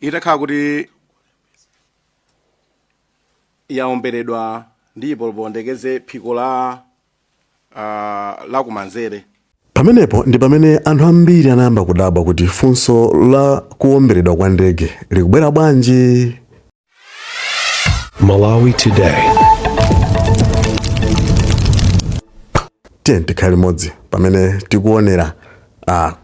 Itakhala kuti yaomberedwa ndipo pondekeze phiko la kumanzere. Pamenepo ndi pamene anthu ambiri anayamba kudabwa kuti funso la kuwomberedwa kwa ndege likubwera bwanji. Malawi Today. Tiye tikhale limodzi pamene tikuonera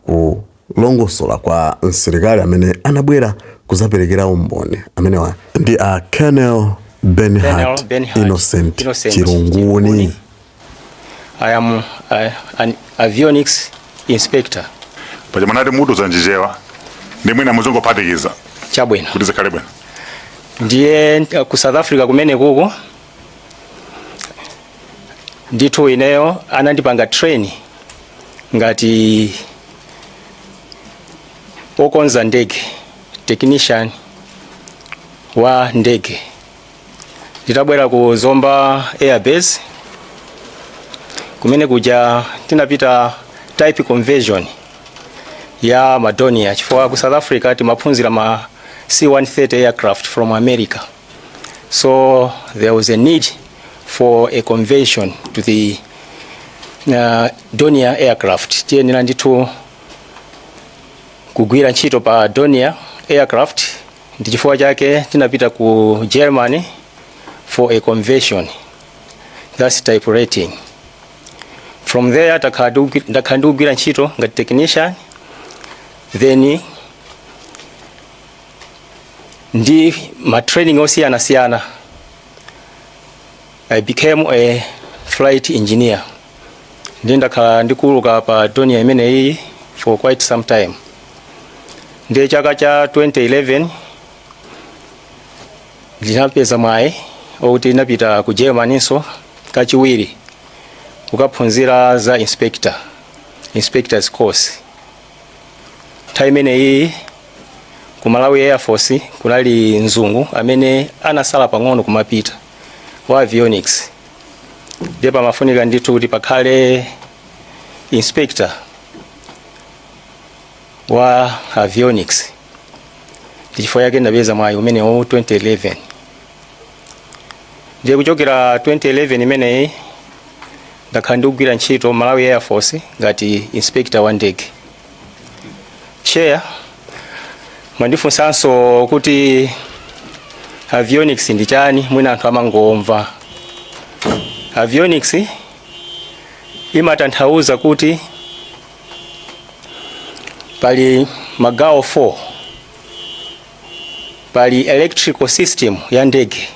kulongosola kwa msilikali amene anabwera kuzaperekera umboni. Amenewa ndi a Colonel Benhard Colonel Benhard Innocent Innocent Chirunguni. Chirunguni. I am an avionics inspector. Paja munati mutiuza m'Chichewa, ndi mwina muzingophatikiza Chabwino. kuti zikhale bwino. Ndiye ku South Africa kumene kuko ndithu ineyo anandipanga train ngati okonza ndege, technician wa ndege. Nditabwera ku Zomba Air Base kumene kuja tinapita type conversion ya ma Dornier, chifukwa ku South Africa timaphunzira ma C-130 aircraft from America, so there was a need for a conversion to the Dornier aircraft. Tiyenera ndithu kugwira ntchito pa Dornier aircraft, ndi chifukwa chake tinapita ku Germany for a conversion, that's type rating. From there ndakhala ndikugwira ntchito ngati technician, then ndi ma training osiyanasiyana I became a flight engineer. Ndi ndakhala ndikuuluka pa Dornier imeneyi for quite some time. Ndiye chaka cha 2011 ndinapeza mwayi okuti ndinapita ku Germanyso kachiwiri kukaphunzira za inspectors course. Nthawi imeneyi ku Malawi Air Force kunali mzungu amene anasala pang'ono kumapita wa avionics, ndiye pamafunika ndithu kuti pakhale inspector wa avionics. Ndi chifukwa chake ndapeza mwayi umenewo 2011. Ndiye kuchokera 2011 imeneyi ndakhala ndikugwira ntchito Malawi Air Force ngati inspector wa ndege. Chair, mwandifunsanso kuti avionics ndi chani, mwina anthu amangomva. Avionics imatanthauza kuti pali magawo 4. Pali electrical system ya ndege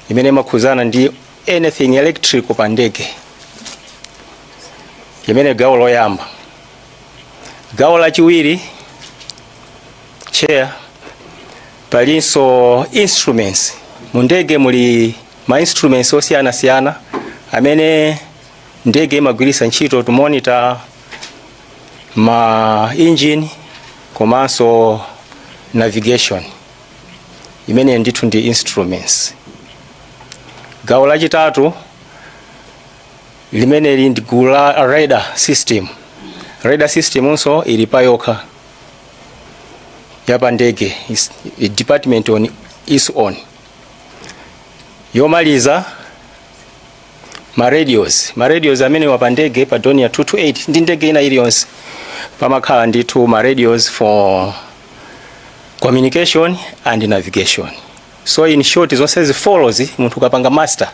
imene imakhuzana ndi anything electrical pa ndege, imene gawo loyamba. Gawo lachiwiri, Chair, palinso instruments. Mu ndege muli ma instruments osiyanasiyana amene ndege imagwiritsa ntchito to monitor ma engine komanso navigation, imene ndithu ndi instruments. Gawo lachitatu limeneli ndi gulu la radar system. Radar system nso ili payokha yapa ndege, is a department on its own. Yomaliza, ma radios. Ma radios amene wapa ndege pa Dornier 228 ndi ndege ina iliyonse pamakhala ndithu ma radios for communication and navigation. So in short, zonse zi follows munthu ukapanga master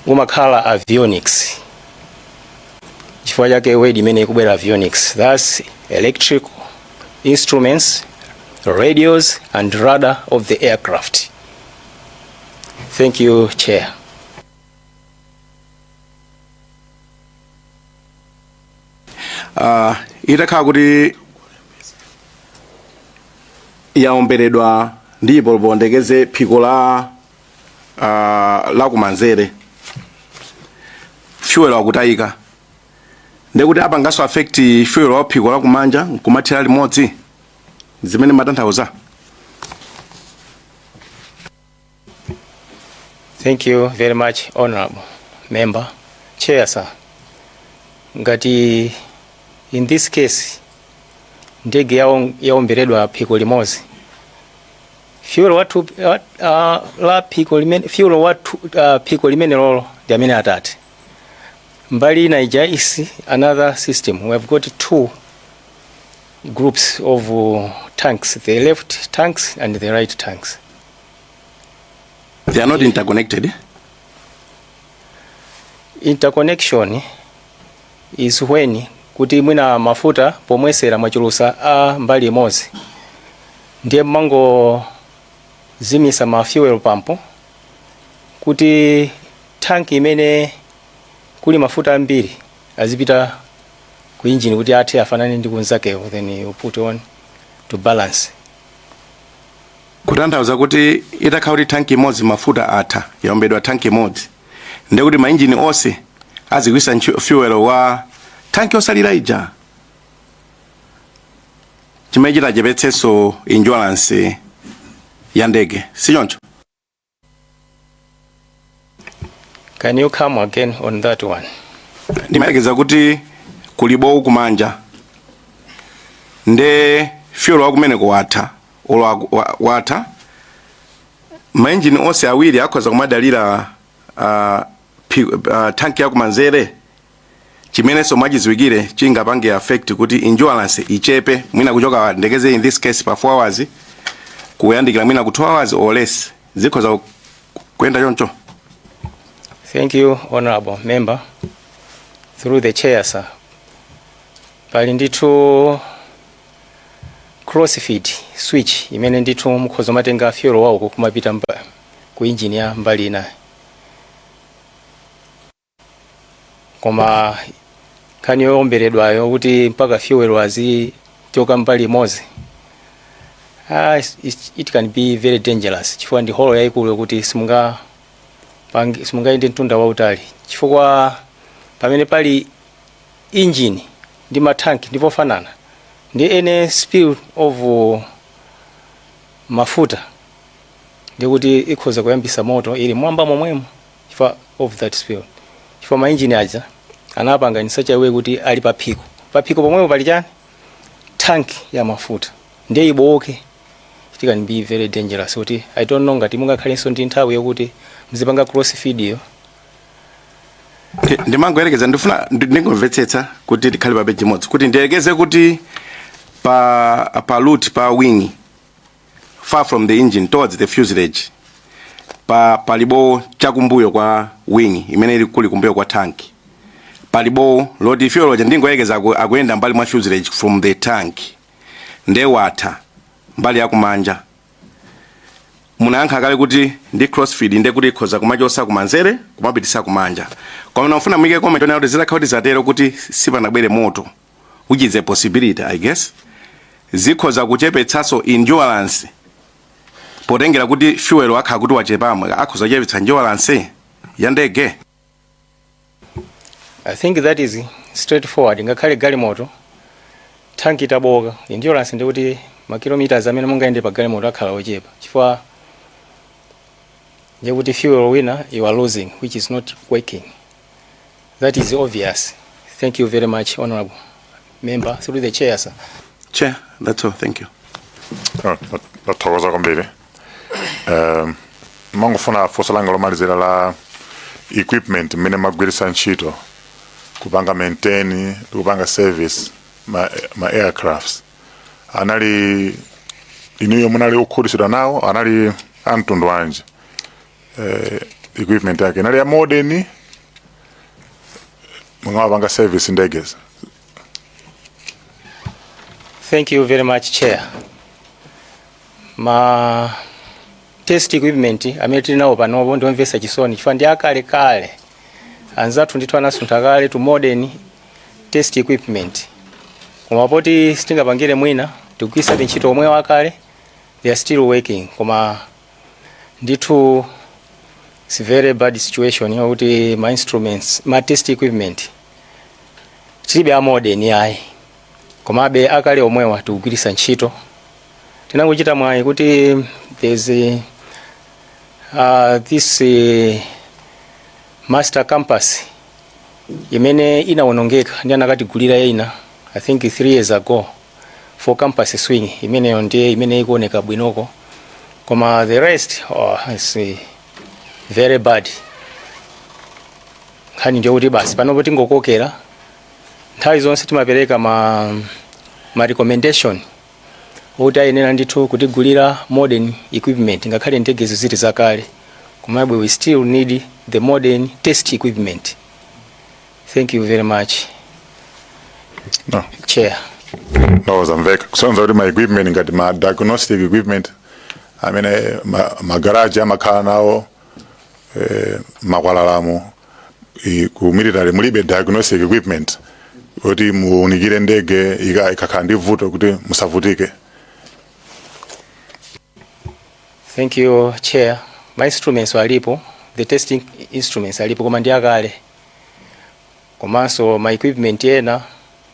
umakhala avionics. Chifukwa chake word imene ikubwera avionics, that's electrical instruments, radios and radar of the aircraft. Thank you, Chair. Itakhala kuti yaomberedwa ndipo pondekeze phiko la kumanzere, fuel akutayika, ndekuti apanganso affect fuel wa phiko la kumanja nkumathira limodzi, zimene matanthauza? Thank you very much, Honorable Member. Chair, sir. Ngati in this case, Ndege yaomberedwa phiko limodzi, fuel wathu la phiko limene, fuel wathu phiko limene lolo ndi amene atati mbali ina ija is another system. We have got two groups of tanks, the left tanks and the right tanks. They are not interconnected? Interconnection is when kuti mwina mafuta pomwesera mwachulusa a mbali imodzi, ndiye mmangozimisa ma fuel pump kuti tanki imene kuli mafuta ambiri azipita ku engine kuti athe afanane ndi kunzakewo, then you put on to balance. Kutanthauza kuti itakhala kuti tanki imodzi mafuta atha, yaombedwa tanki imodzi, ndiye kuti mainjini onse azigwisa fuel wa tanki osalira ija, chimene chitachepetsenso endurance ya ndege, si choncho? Can you come again on that one? Ndimayelekeza kuti kuli bowu kumanja, nde fuel wakumeneko watha, olo watha, mainjini onse awiri akhoza kumadalira tanki yakumanzere, chimenenso mwachidziwikire chingapange affect kuti endurance ichepe, mwina kuchoka ndekeze in this case pa 4 hours kuyandikira mwina ku 2 hours or less. Zikhoza kuyenda choncho? Thank you, honorable member. Through the chair, sir. Pali ndithu crossfeed switch imene ndithu mukhoza matenga fuel wauko kumapita ku engine ya mbali inayi. Koma nkhani yoomberedwayo kuti mpaka fuel azichoka mbali imodzi, it can be very dangerous chifukwa ndi hole yayikulu yokuti simungayende mtunda wautali, chifukwa pamene pali engine ndi matanki ndipofanana ndi any spill of mafuta ndikuti ikhoza kuyambisa moto ili mwamba momwemo chifukwa of that spill, chifukwa ma engine aja anapanga in such a way kuti ali paphiko, paphiko pomwepo pali chani, tank ya mafuta, ndiye ibowoke, it can be very dangerous kuti I don't know ngati mungakhalenso ndi nthawi yokuti muzipanga cross feed yo. Ndimangoyerekeza, ndifuna ndingomvetsetsa kuti tikhale pa page imodzi, kuti ndiyelekeze kuti pa root pa wing, far from the engine towards the fuselage, pali bowo chakumbuyo kwa wing imene ili kuli kumbuyo kwa tank, pali bowo loti fuel uja, ndingoyerekeza, akuyenda mbali mwa fuselage from the tank, nde watha mbali yakumanja. Munayankha kale kuti ndi crossfeed, nde kuti ikhoza kumachosa kumanzere kumapitisa kumanja, koma ndimafuna muike comment onena kuti zitakhala kuti zatero, kuti sipanabwere moto, which is a possibility I guess, zikhoza kuchepetsanso endurance potengera kuti fuel akhala kuti wachepamo, akhoza kuchepetsa endurance ya ndege? I think that is straightforward. Ngakhale galimoto tanki itaboka, endurance ndikuti ma kilometers amene mungayende pa galimoto akhala ochepa, chifukwa ndikuti fuel wina you are losing which is not working. That is obvious. Thank you very much, honorable member. Through the chair, sir. Chair, that's all, thank you. Oh, ndathokoza kwambiri. Mangofuna funso langa lomalizira la equipment mmene magwiritsa ntchito kupanga maintain ndi kupanga service ma aircrafts, anali inuyo munali okhutitsidwa nawo, anali amtundu wanji? Equipment yake inali ya modern mungawapanga service ndegezi? Thank you very much, Chair. Ma test equipment amene tili nawo panopo ndiomvetsa chisoni chifukwa ndi akale kale. Anzathu ndithu anasuntha kale to modern test equipment. Koma poti sitingapangire mwina, tikugwiritsabe ntchito omwe wakale, they are still working. Koma ndithu it's very bad situation yokuti ma instruments, ma test equipment tilibe a modern ayi, komabe akale omwewa tikugwiritsa ntchito. Tinangochita mwayi kuti there's this master compass imene inawonongeka ndi anakatigulira ina, I think 3 years ago. For compass swing imeneyo ndiye imene ikuoneka bwinoko, koma the rest, oh, it's very bad. Nkhani ndiyo kuti basi panopo tingokokera. Nthawi zonse timapereka ma recommendation okuti ayenera ndithu kutigulira modern equipment, ngakhale ndegezo zili zakale, komabe we still need the modern test equipment. Thank you very much. No. Chair. No, zamveka. Kusonza kuti ma equipment ngati ma diagnostic equipment amene magaraji amakhala nawo makwalalamo, ku military mulibe diagnostic equipment kuti muunikire ndege ikakhala ndi vuto kuti musavutike? Thank you, Chair. Ma instruments alipo, the testing instruments alipo, koma ndi akale. Komanso ma equipment ena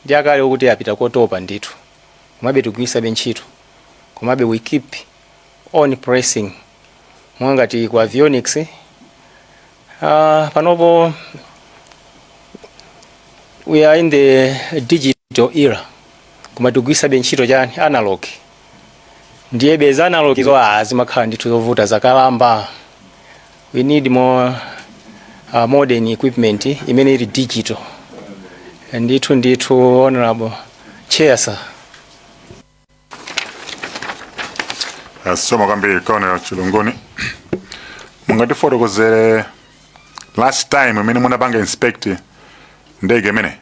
ndi akale okuti apita kotopa ndithu. Komabe tikugwiritsabe ntchito. Komabe we keep on pressing. Monga ngati ku avionics, panopo we are in the digital era, koma tikugwiritsabe ntchito chani? Analog. Ndiyebe za analog zo zimakhala ndithu zovuta, zakalamba. We need more modern equipment imene ili digital ndithu ndithu, Honorable Chair, sir. Zikomo kwambiri, Colonel Chilunguni. Mungatifotokozere last time imene munapanga inspect ndege imene?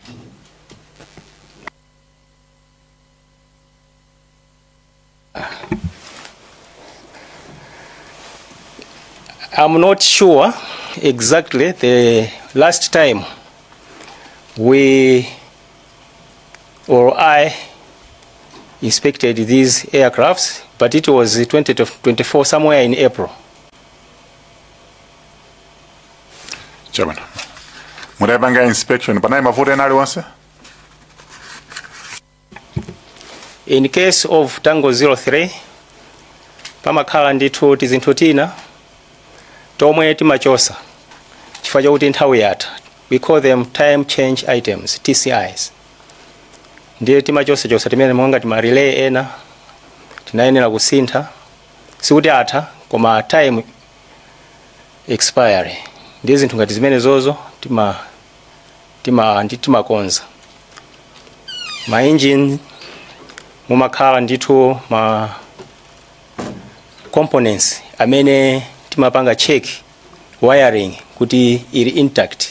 I'm not sure exactly the last time we or I inspected these aircrafts, but it was 2024, somewhere in April. Chabwino. Mutapanga inspection, panali mavuto ena aliwonse? In case of Tango 03, pamakhala ndithu tizinthu tina tomwe timachosa chifukwa chakuti nthawi yatha. We call them time change items, TCIs. Ndiye timachosachosa timene, monga tima relay ena tinayenera kusintha, sikuti atha, koma time expiry. Ndiye zinthu ngati zimene zozo timakonza. Ma engine mumakhala ndithu ma components amene timapanga check wiring kuti ili intact,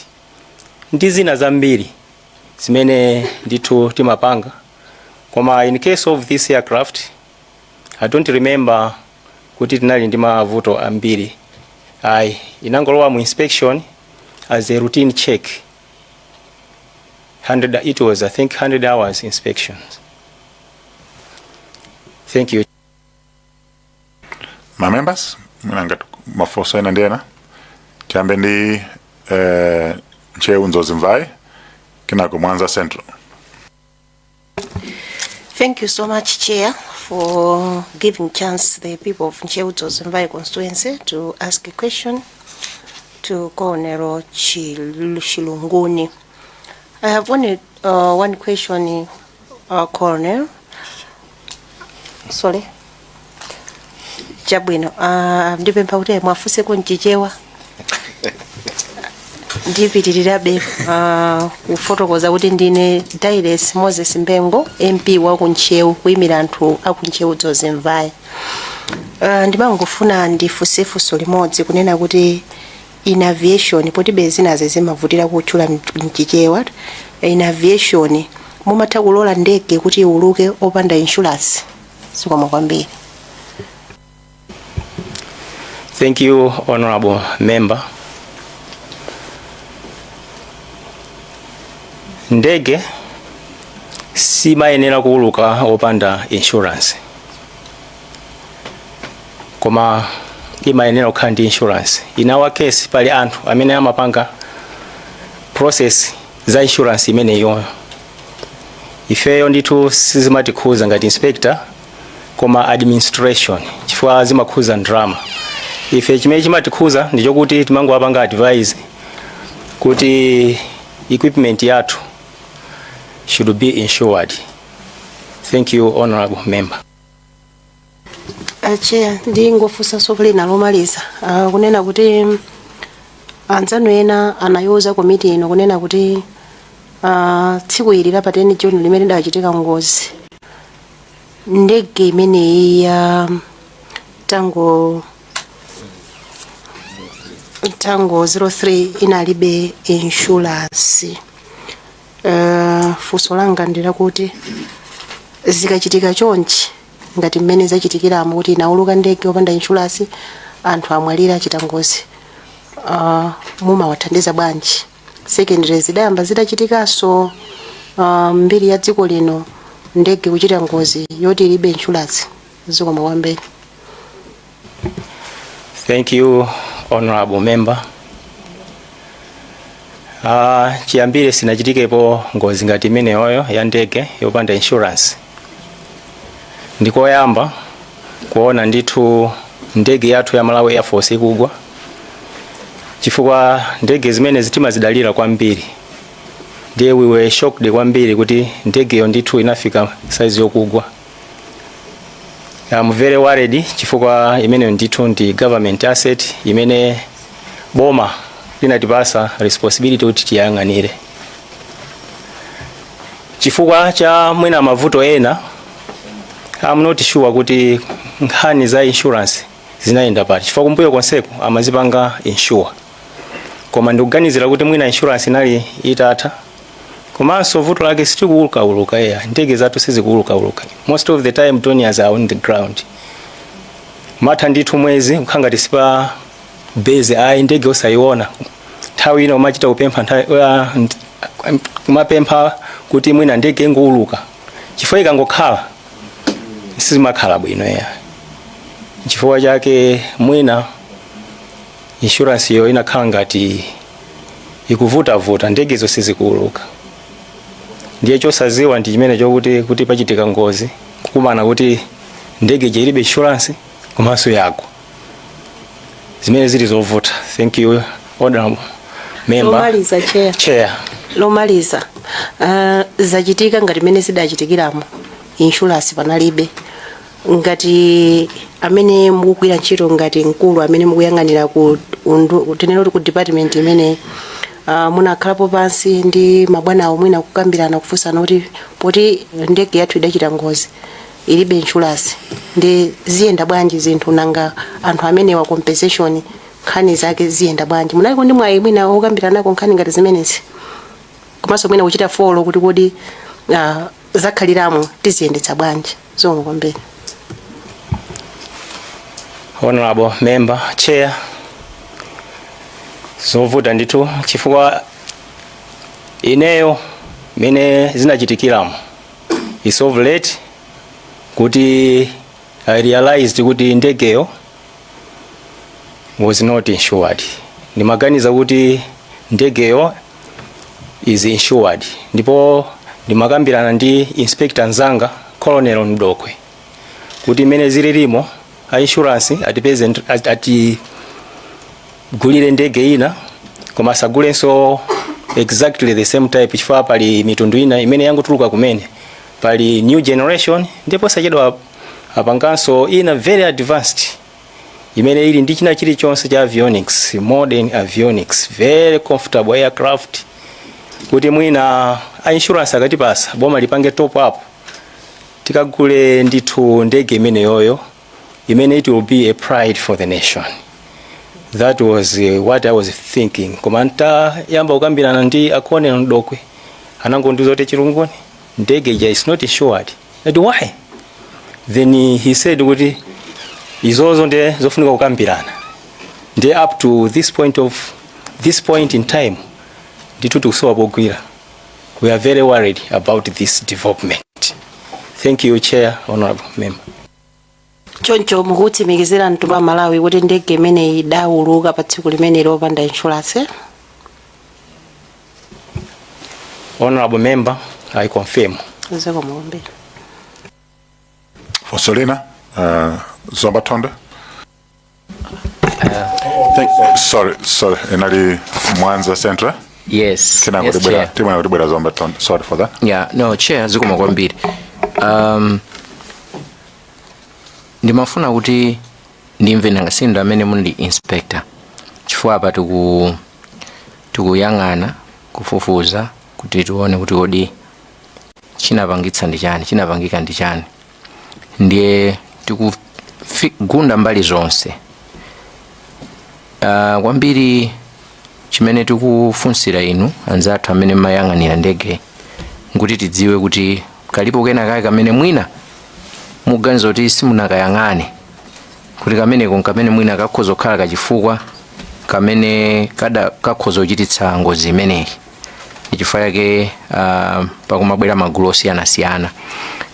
ndi zina zambiri zimene ndithu timapanga. Koma in case of this aircraft, I don't remember kuti tinali ndi mavuto ambiri ayi. Inangolowa mu inspection as a routine check. 100, it was, I think, 100 hours inspections. Thank you. Ma members, mwina ngati mafunso ena ndi ena. Tiyambe ndi Ntcheu Dzonzi Mvai, kenako Mwanza Central. Thank you so much, Chair, for giving chance the people of Ntcheu Dzonzi Mvai constituency to ask a question to Colonel Chilunguni. I have only one question, Colonel. Sorry. Chabwino, ndipempha kuti mwafunseko mchichewa. Ndipitirirabe kufotokoza kuti ndine Dailes Moses Mbengo, MP wa ku Ntcheu, kuyimira anthu a ku Ntcheu Dzonzi Mvai. Ndimangofuna ndifunse funso limodzi, kunena kuti in aviation, potibe zinazi zimavutira kutchula mchichewa, in aviation mumatha kulola ndege kuti iuluke opanda insurance? Zikomo kwambiri. Thank you, Honorable Member. Ndege simayenera kuuluka opanda insurance, koma imayenera kukhala ndi insurance. In our case, pali anthu amene amapanga process za insurance imeneyoyo. Ifeyo ndithu sizimatikhuza ngati inspector, koma administration, chifukwa zimakhuza ndalama. Ife chimene chimatikhuza ndichokuti timangowapanga advise kuti equipment yathu should be insured. Thank you, honorable member. A Chair, ndingofunsanso lina lomaliza, kunena kuti anzanu ena anayiuza komiti ino kunena kuti tsiku ili la pa 10 June limene lidachitika ngozi, ndege imeneyi ya Tango 03 inalibe insurance. Funso langa ndilakuti zikachitika chonchi, ngati mmene zachitikiramo kuti inauluka ndege opanda insurance, anthu amwalira achita ngozi, mumawathandiza bwanji? Secondary, zidayamba zidachitikanso mbiri ya dziko lino ndege kuchita ngozi yoti ilibe insurance? Zikomo kwambiri. Thank you, honorable member. Chiyambire sinachitikepo ngozi ngati imeneyoyo ya ndege yopanda insurance. Ndikoyamba kuona ndithu ndege yathu ya Malawi Air Force ikugwa, chifukwa ndege zimene timazidalira kwambiri. Ndiye we were shocked kwambiri kuti ndegeyo ndithu inafika size yokugwa. I'm very worried chifukwa imeneyo ndithu ndi government asset imene boma linatipasa responsibility kuti tiyang'anire. Chifukwa cha mwina mavuto ena, I'm not sure kuti nkhani za insurance zinayenda pati, chifukwa kumbuyo konseko amazipanga insure, koma ndikuganizira kuti mwina insurance inali itatha. Komanso vuto lake sitikuulukauluka eya, ndege zathu sizikuulukauluka. Most of the time Dorniers are on the ground. Matha ndithu mwezi kukhala ngati sipa base ayi, ndege osayiona. Nthawi ina umachita kupempha kumapempha kuti mwina ndege ingouluka, chifukwa ikangokhala sizimakhala bwino eya. Chifukwa chake mwina insurance yo inakhala ngati ikuvutavuta, ndegezo sizikuuluka. Ndiye chosaziwa ndi chimene chokuti kuti pachitika ngozi, kukumana kuti ndege ija ilibe insurance komanso yagwa, zimene zili zovuta. Thank you, honorable member. Lomaliza, Chair. Chair. Lomaliza, zachitika ngati mmene zidachitikiramo, insurance panalibe, ngati amene mukugwira ntchito ngati mkulu amene mukuyang'anira ku tinene kuti ku department imene, munakhalapo pansi ndi mabwanawo mwina kukambirana, kufunsana kuti poti ndege yathu idachita ngozi, ilibe insurance, ndi ziyenda bwanji zinthu? Nanga anthu amenewa compensation nkhani zake ziyenda bwanji? Munaliko ndi mwayi mwina wokambiranako nkhani ngati zimenezi, komanso mwina kuchita follow kuti kodi zakhaliramo tiziyendetsa bwanji? Zikomo kwambiri. Honorable member, Chair, zovuta ndithu, chifukwa ineyo mene zinachitikiramo is of late kuti I realized kuti ndegeyo was not insured. Ndimaganiza kuti ndegeyo is insured, ndipo ndimakambirana ndi inspector nzanga, Colonel Mdokwe, kuti imene zililimo a insurance atipeze atigulire ndege ina, koma asagulenso exactly the same type, chifukwa pali mitundu ina imene yangotuluka kumene, pali new generation, ndipo sachedwa apanganso ina very advanced imene ili ndi china chilichonse cha avionics, modern avionics, very comfortable aircraft, kuti mwina a insurance akatipasa, boma lipange top up, tikagule ndithu ndege imeneyoyo imene it will be a pride for the nation. That was what I was thinking. Koma ntayamba kukambirana ndi a Colonel Mdokwe, anangondiuza kuti, "Chilunguni, ndege ija is not insured." Ati, "Why?" Then he said kuti izozo ndiye zofunika kukambirana. Ndiye up to this point in time ndithu tikusowa pogwira. We are very worried about this development. Thank you, Chair, honorable member. Choncho mukutsimikizira mtundu wa Malawi kuti ndege imeneyi idawuluka pa tsiku limene lopanda insurance? Honorable member, I confirm. Zikomo kwambiri. Funso lina, Zomba Thondwe. Sorry, inali Mwanza Central. Yes. Kina Yes, kutibwera Chair. Timwe kutibwera Zomba Thondwe. Sorry for that. Yeah, no, Chair, zikomo kwambiri. Ndimafuna kuti ndimve, nanga si ndinu amene muli inspector, chifukwa apa tikuyang'ana, kufufuza kuti tione kuti kodi chinapangitsa ndi chani, chinapangika ndi chani. Ndiye tikugunda mbali zonse. Kwambiri chimene tikufunsira inu anzathu amene mmayang'anira ndege nkuti tidziwe kuti kalipo kena kake kamene mwina muganiza kuti simunakayang'ane, kuti kameneko nkamene mwina kakhoza kukhala kachifukwa kamene kada kakhoza kuchititsa ngozi imeneyi. Ndi chifukwa chake pakumabwera magulu osiyanasiyana.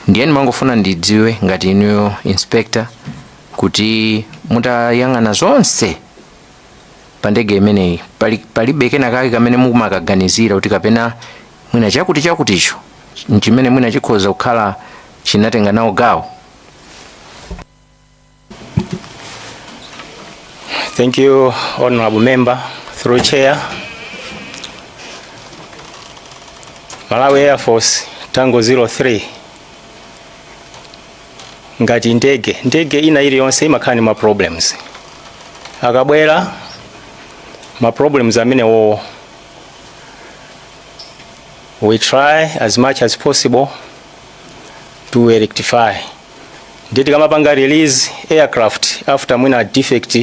Ndiye ndimangofuna ndidziwe ngati inuyo inspector, kuti mutayang'ana zonse pa ndege imeneyi, palibe kena kake kamene mumakaganizira kuti kapena mwina chakuti chakuticho nchimene mwina chikhoza kukhala chinatenga nawo gawo? Thank you, Honorable Member, through Chair. Malawi Air Force Tango 03, ngati ndege ina iliyonse imakhala ndi ma problems. Akabwera ma problems amenewo, we try as much as possible to rectify. Ndiye tikamapanga release aircraft after mwina defect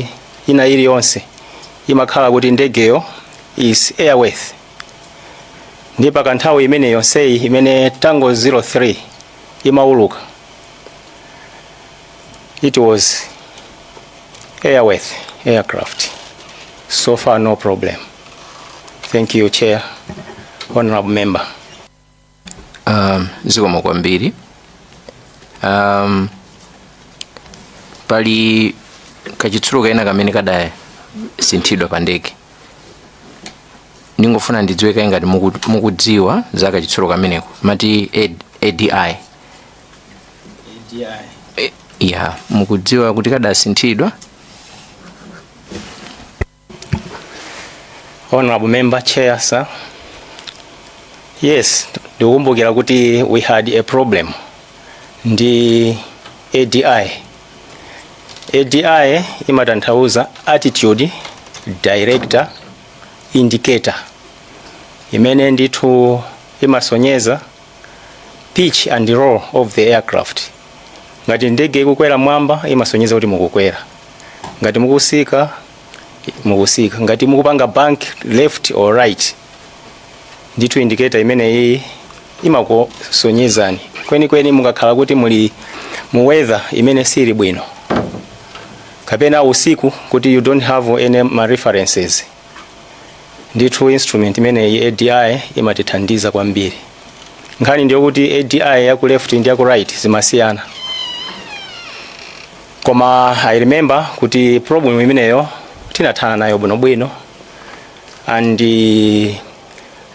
ina iliyonse, imakhala kuti ndegeyo is airworthy. Ndiye pakanthawi imene yonseyi imene Tango 03 imauluka, it was airworthy aircraft. So far no problem. Thank you, Chair, Honorable Member. Zikomo kwambiri. Pali kachitsulo kena kamene kadasinthidwa pa ndege. Ndingofuna ndidziwe kaye ngati mukudziwa za kachitsulo kameneko, mati ADI. ADI. Ya, mukudziwa kuti kadasinthidwa? Honorable Member, Chair, sir. Yes, ndikukumbukira kuti we had a problem ndi ADI. ADI imatanthauza attitude director indicator, imene ndithu imasonyeza pitch and roll of the aircraft. Ngati ndege ikukwera mwamba, imasonyeza kuti mukukwera. Ngati mukusika, mukusika. Ngati mukupanga bank left or right, ndithu indicator imeneyi imakusonyezani kwenikweni. Mukakhala kuti muli mu weather imene sili bwino kapena usiku, kuti you don't have any ma references, ndithu instrument imeneyi ADI imatithandiza kwambiri. Nkhani ndiyo kuti ADI yaku left ndi yaku right zimasiyana, koma I remember kuti problem imeneyo tinathana nayo bwinobwino and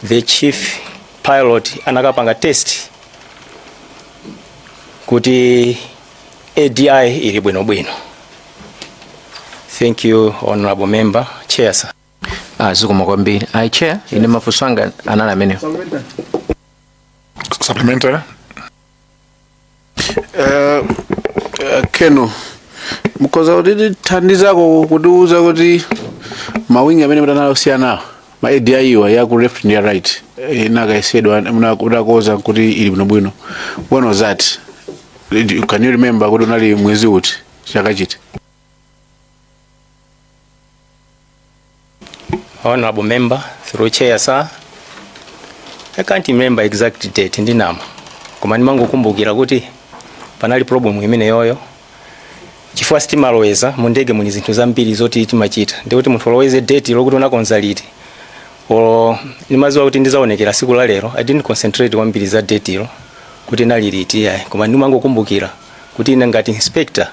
the chief pilot anakapanga test kuti ADI ili bwinobwino. Thank you, Honorable Member, Chair, sir. Zikomo kwambiri, ayi Chair. Ine mafunso anga anali amenewo. Supplementary. Keno, mukhoza kutithandizako kutiuza kuti ma wing amene mutanalosiyanawo ma ADI iwa ya ku left ndi ya right inakayesedwa, munakoza kuti ili bwinobwino, when was that? Can you remember kuti unali mwezi uti, chaka chiti? Honorable Member, through Chair, sir. I can't remember exact date, ndinama, koma ndimangokumbukira kuti panali problem imene yoyo, chifukwa sitimaloweza mu ndege, muli zinthu zambiri zoti timachita, ndikuti munthu aloweze date lokuti unakonza liti. Or ndimaziwa kuti ndizaonekera siku la lero, I didn't concentrate kwambiri za date ilo kuti nali liti, yayi, koma ndimangokumbukira kuti ine ngati inspector,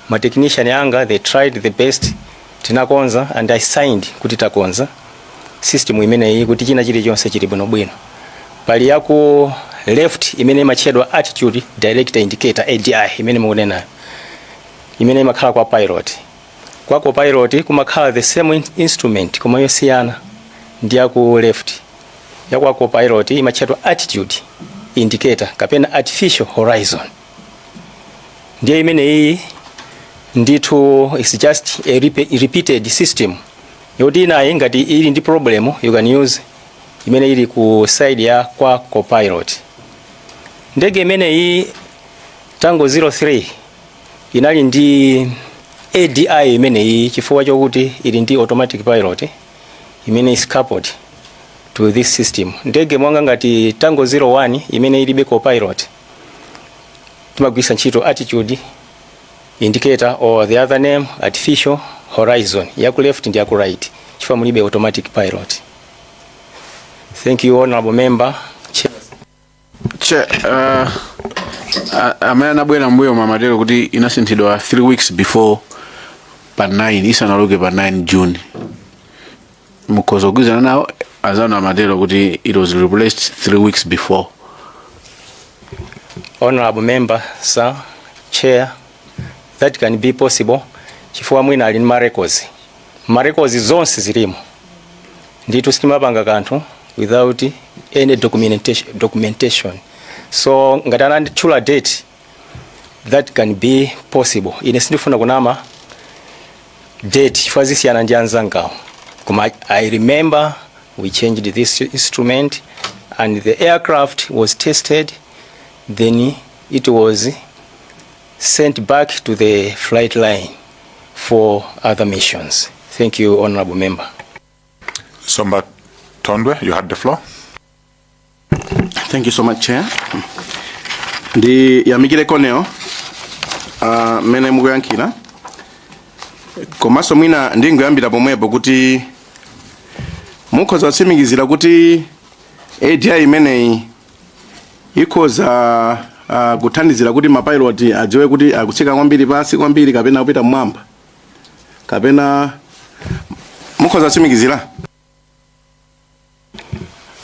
ma technician anga, they tried the best, tinakonza and I signed kuti takonza system imeneyi, kuti china chilichonse chili bwinobwino. Pali yaku left imene imatchedwa attitude director indicator, ADI imene mukunenayo, imene imakhala kwa pilot. Kwa copilot kumakhala the same instrument koma yosiyana ndi yaku left. Yakwa copilot imatchedwa attitude indicator kapena artificial horizon. Ndiye imeneyi ndithu is just a repeated system yoti inayi ngati ili ndi problem, you can use imene ili ku side ya kwa copilot. Ndege imeneyi Tango 03 inali ndi ADI imeneyi chifukwa chokuti ili ndi automatic pilot imene is coupled to this system. Ndege mwanga ngati Tango 01 imene ilibe copilot, timagwisa ntchito attitude indicator or the other name, artificial horizon, yaku left ndi yaku right, chifukwa mulibe automatic pilot. Thank you, honorable member. Chair, amene anabwera mbuyo mamatero kuti inasinthidwa 3 weeks before pa 9, isanaluke pa 9 June. Mukhoza kugwirizana nawo azanu amatero kuti it was replaced 3 weeks before? Honorable member, sir, chair, that can be possible chifukwa mwina ali ndi ma records. Ma records zonse zilimo ndithu. Sitimapanga kanthu without any documentation. So ngati ananditchula date, that can be possible. Ine sindifuna kunama date chifukwa zisiyana ndi anzangawo, koma I remember we changed this instrument and the aircraft was tested, then it was sent back to the flight line for other missions. Thank you, honorable member. Somba Tondwe, you had the floor. Thank you so much, Chair. Ndiyamikire Colonel mmene mukuyankhira, komanso mwina ndingoyambira pomwepo kuti mukhoza kutsimikizira kuti ADI imeneyi ikhoza kuthandizira kuti mapilot adziwe kuti akutsika kwambiri pansi kwambiri kapena kupita mmwamba, kapena mukhoza kutsimikizira?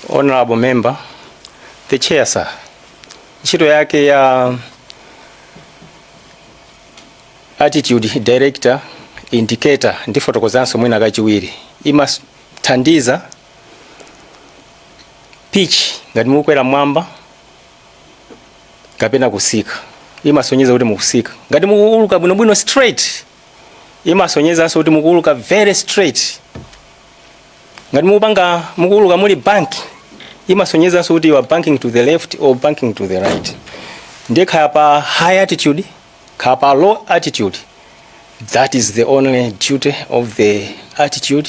Honorable member, the chair, sir, ntchito yake ya attitude director indicator, ndifotokozanso mwina kachiwiri, imathandiza pitch ngati mukukwera mwamba kapena kusika, imasonyeza kuti mukusika. Ngati mukuuluka bwinobwino straight, imasonyezanso kuti mukuuluka very straight. Ngati mukupanga mukuuluka muli bank, imasonyezanso kuti you are banking to the left or banking to the right. Ndiye kaya pa high altitude, kaya pa low altitude, that is the only duty of the attitude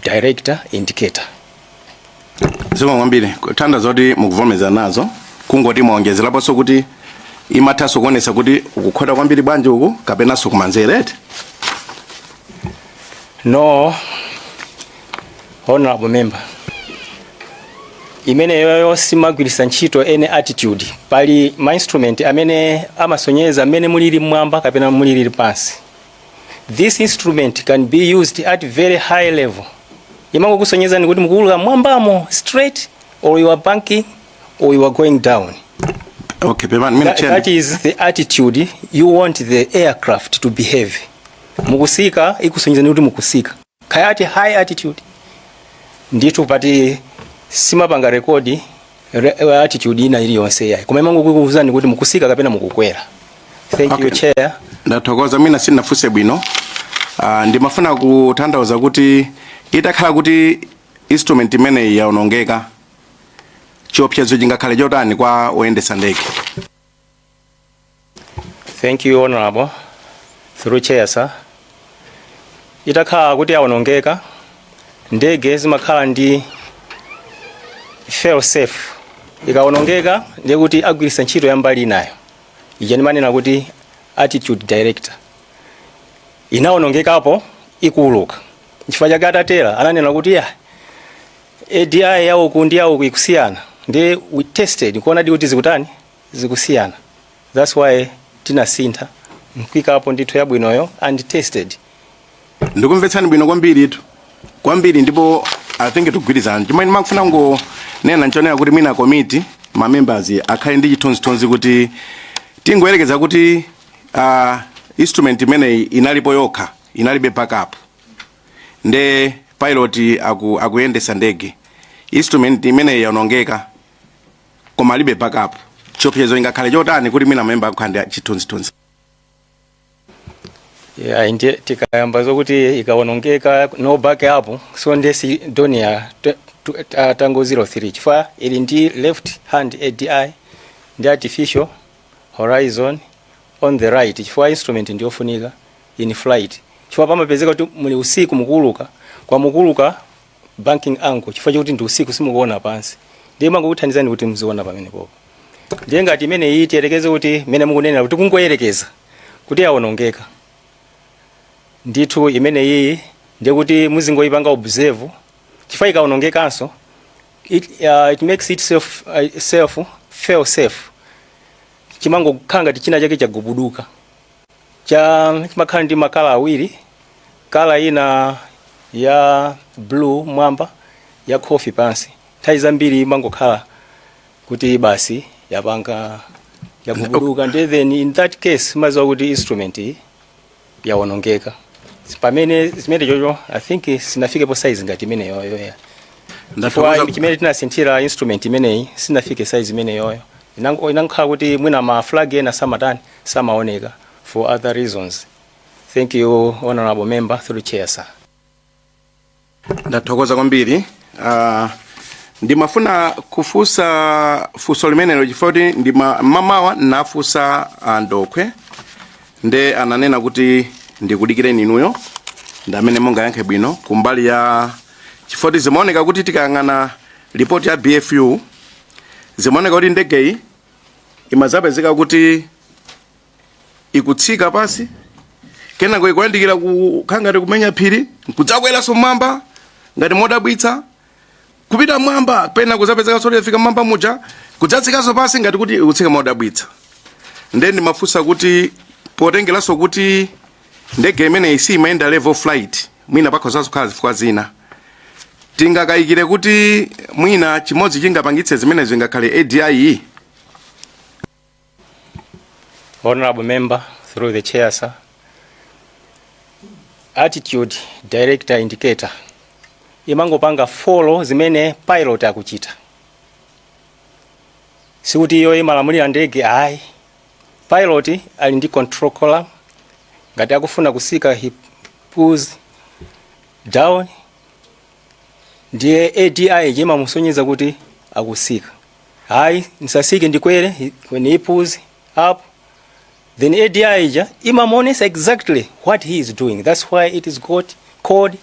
director indicator. Zikomo kwambiri. Kuthandiza kuti mukuvomeza nazo, kungoti mwaonjezeraponso kuti imathanso kuonesa kuti ukukhota kwambiri bwanji uku kapenanso kumanzere. No, honorable member, imeneyoyo simagwiritsa ntchito ene attitude. Pali ma instrument amene amasonyeza mmene mulili mmwamba kapena mulili pansi. This instrument can be used at very high level. Imangokusonyezani kuti mukuuluka mwambamo straight or you are banking or you are going down. Okay, pepani mina. That is the attitude you want the aircraft to behave. Mukusika, ikusonyezani kuti mukusika, kaya at high altitude ndithu, pati simapanga record attitude ina iliyonse yayi, koma imangokuwuzani kuti mukusika kapena mukukwera. Thank you, chair. Ndathokoza. Mwina sindinafunse bwino. Ndimafuna kutanthauza kuti itakhala kuti instrument imeneyi yaonongeka, chiopsezo chingakhale chotani kwa oyendetsa ndege? Thank you, honorable, through chair, sir. Itakhala kuti yaonongeka, ndege zimakhala ndi fail safe. Ikaonongeka, ndiye kuti agwiritsa ntchito ya mbali inayo ija ndimanena kuti attitude director. Inaonongekapo ikuuluka, chifukwa chake atatera ananena kuti ya ADI yauku ndi yauku ikusiyana. Ndiye we tested kuona di kuti zikutani, zikusiyana. That's why tinasintha nkuikapo ndithu yabwinoyo and tested. Ndikumvetsani bwino kwambiri itu, kwambiri, ndipo I think tikugwirizana. Chimene ndimafuna ngonena nchonera kuti mwina committee ma members akhale ndi chithunzithunzi kuti tingoyerekeza kuti instrument imeneyi inalipo yokha, inalibe backup, nde pilot akuyendesa ndege, instrument imeneyi yaonongeka. Koma alibe backup, chiopsezo ingakhale chotani kuti mwina mayemba akukhala ndi chithunzithunzi? Yeah, ndiye tikayamba zokuti ikawonongeka, no backup, so ndiye si Dornier Tango 03, chifukwa ili ndi left hand ADI ndi artificial horizon on the right, chifukwa instrument ndiyofunika in flight, chifukwa pamapezeka kuti muli usiku mukuluka kwa mukuluka banking angle, chifukwa chokuti ndi usiku, simukuona pansi, ndiye mangokuthandizani kuti mziona pamene popo. Ndiye ngati imene iyi, tiyelekeze kuti mene mukunenera kuti kungoyerekeza kuti yawonongeka ndithu imene iyi, ndiye kuti muzingoyipanga observe, chifukwa ikawonongekanso it makes itself self fail safe. Chimangokhala ngati china chake chagubuduka, cha chimakhala ndi ma colour awiri, colour ina ya blue mwamba, ya coffee pansi. Nthawi zambiri imangokhala kuti basi yapanga yagubuduka. Ndiye then in that case maziwa kuti instrument iyi yawonongeka. Pamene zimene chocho, I think sinafikepo size ngati imene yoyo ya chifukwa chimene tinasinthira instrument imeneyi sinafike size imene yoyo. Inangokhala kuti mwina ma flag ena samatani, samaoneka for other reasons. Thank you, honorable member, through chair, sir. Ndathokoza kwambiri. Ndimafuna kufunsa funso limenelo chifukwa kuti ndima mamawa nafunsa andokhwe, nde ananena kuti ndikudikireni inuyo ndi amene mungayankhe bwino kumbali ya, chifukwa kuti zimaoneka kuti tikayang'ana ripoti ya BFU, zimaoneka kuti ndegeyi imazapezeka kuti ikutsika pasi, kenako ikuyandikira kukhala ngati kumenya phiri, kudzakweranso mmwamba ngati modabwitsa, kupita mwamba, pena kuzapezeka soti yafika mwamba muja, kudzatsikanso pasi ngati kuti ikutsika modabwitsa. Nde ndimafunsa kuti potengeranso kuti ndege imeneyi simayenda level flight, mwina pakhozanso kukhala zifukwa zina tingakayikire kuti mwina chimodzi chingapangitse zimenezo ingakhale ADI. Honorable member, through the chair, sir. Attitude director indicator imangopanga follow zimene pilot akuchita. Sikuti iyo imalamulira ndege, ayi. Pilot ali ndi control column. Ngati akufuna kusika, he pulls down, ndiye ADI imamusonyeza kuti akusika. Hayi, nsasike, ndikwere. When he pulls up, then ADI ija imamuonesa exactly what he is doing. That's why it is got called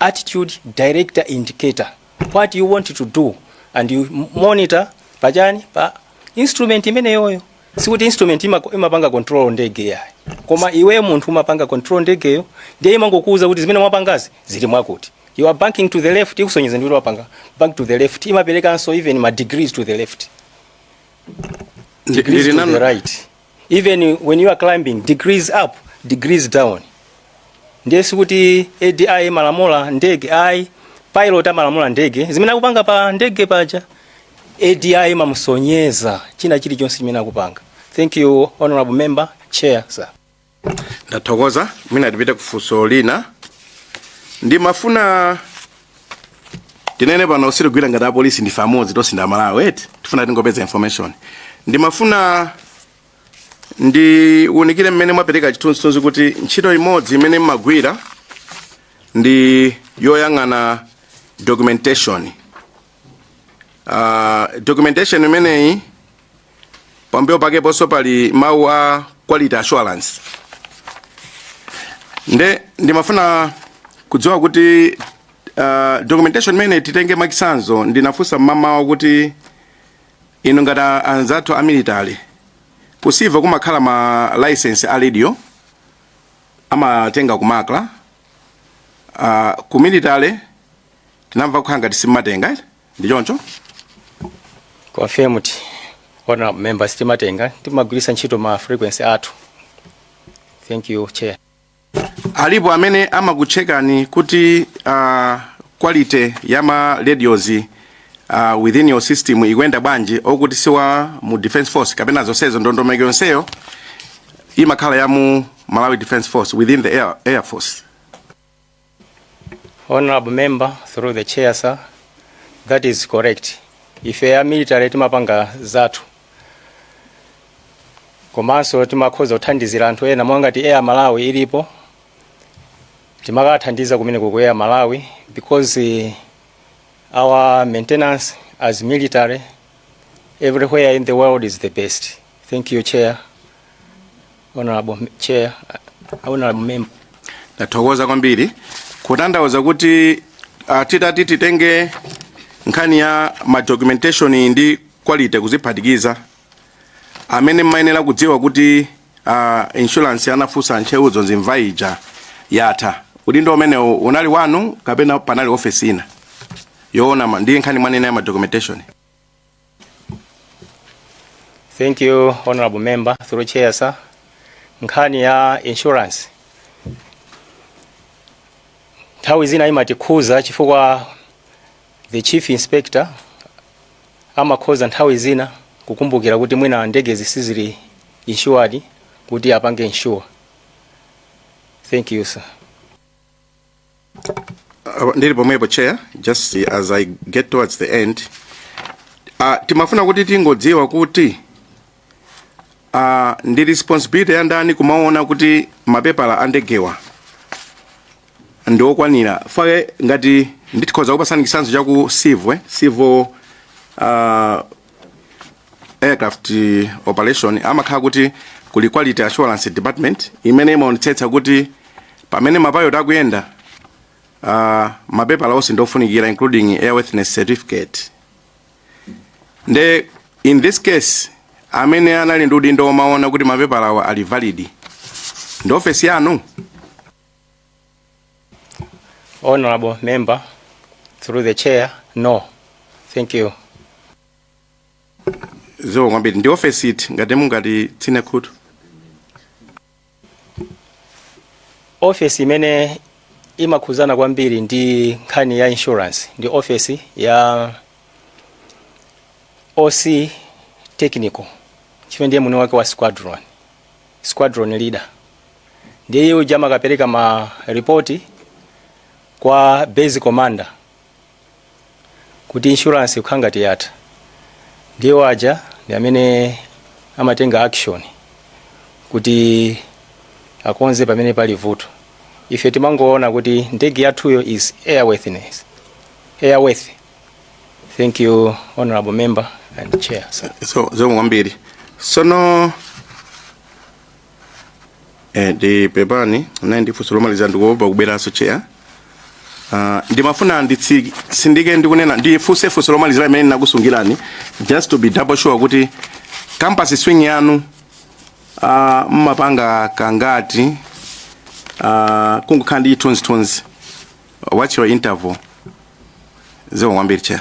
attitude director indicator, what you want to do, and you monitor pachani, pa instrument imeneyoyo. Sikuti instrument imapanga control ndege, yayi, koma iwe munthu umapanga control ndegeyo. Ndiye imangokuuza kuti zimene mwapangazi zili mwakuti. You are banking to the left, ikusonyeza ndikuti wapanga bank to the left. Imaperekanso even ma degrees to the left, degrees to the right, even when you are climbing, degrees up, degrees down. Ndiye sikuti ADI imalamula ndege, ayi. Pilot amalamula ndege. Zimene akupanga pa ndege paja, ADI imamusonyeza china chilichonse chimene akupanga. Thank you, honorable member, chair, sir. Ndathokoza. Mwina tipite kufunso lina. Ndimafuna tinene pano, sitigwira ngati apolisi, ndife amodzi tonse ndi Amalawi eti, tifuna tingopeza information. Ndimafuna ndiunikire mmene mwapereka chithunzithunzi kuti ntchito imodzi imene mmagwira ndi yoyang'ana documentation. Documentation imeneyi pambuyo pakeponso pali mawu a quality assurance. Nde ndimafuna kudziwa kuti documentation imene, titenge mwachitsanzo, ndinafunsa mmamawa kuti inu ngati anzathu a military, ku civil kumakhala ma license a radio amatenga ku MACRA, ku military tinamva kukhala ngati simmatenga, eh? Ndi choncho? Confirmed, honorable members, timatenga, timagwiritsa ntchito ma frequency athu. Thank you, chair. Alipo amene amakuchekani kuti quality ya ma radios within your system ikuyenda bwanji, okuti siwa mu defense force, kapena zonsezo ndondomeko yonseyo imakhala ya mu Malawi Defense Force within the air force? Honorable member, through the chair, sir, that is correct. Ife a military timapanga zathu, komanso timakhoza kuthandizira anthu ena, monga ngati Air Malawi ilipo, timakathandiza kumeneko ku Air Malawi, because our maintenance as military everywhere in the world is the best. Thank you, Chair. Honorable Chair, Honorable Member. Ndathokoza kwambiri. Kutanthauza kuti titati titenge nkhani ya ma documentation ndi quality kuziphatikiza, amene mmayenera kudziwa kuti insurance anafunsa Ntcheu Dzonzi Mvai ija yatha, udindo umenewu unali wanu kapena panali ofesi ina yoona ndi nkhani mwanena ya ma documentation? Thank you, Honorable Member. Through Chair, sir. Nkhani ya insurance nthawi zina imatikhuza chifukwa the chief inspector amakhoza nthawi zina kukumbukira kuti mwina ndege sizili insured, kuti apange insure. Thank you, sir. Ndili pomwepo, Chair, just as I get towards the end, timafuna kuti tingodziwa kuti ndi responsibility ya ndani kumaona kuti mapepala andegewa ndi okwanira? Fake ngati ndikhoza kupasani chitsanzo chaku civil aircraft operation, amakhala kuti kuli quality assurance department imene imaonetsetsa kuti pamene mapilot akuyenda, mapepala onse ndofunikira, including airworthiness certificate. Nde in this case, amene anali ndi udindo omaona kuti mapepala awa ali valid ndi ofesi yanu? Honorable Member, through the Chair, no. Thank you. Zikomo kwambiri. Ndi ofesi iti, ngati mungati tsine khutu? Ofesi imene imakhuzana kwambiri ndi nkhani ya insurance ndi ofesi ya OC Technical, chifukwa ndiye mwini wake wa squadron, squadron leader. Ndiye iye uja amakapereka ma report kwa base commander kuti insurance ikukhala ngati yatha. Ndiye waja ndi amene amatenga action kuti akonze pamene pali vuto. Ife timangoona kuti ndege yathuyo is airworthiness, airworthy. Thank you, Honorable Member and Chair, sir. So zikomo kwambiri. Sono ndi pepani, naye ndi funso lomaliza, ndikuopa kubweranso, Chair. Ndimafuna nditsindike ndikunena, ndifunse funso lomalizira imene ndinakusungirani, just to be double sure kuti compass swing yanu mmapanga kangati, kungokhala ndi chithunzithunzi, what's your interval? Zikomo kwambiri, Chair.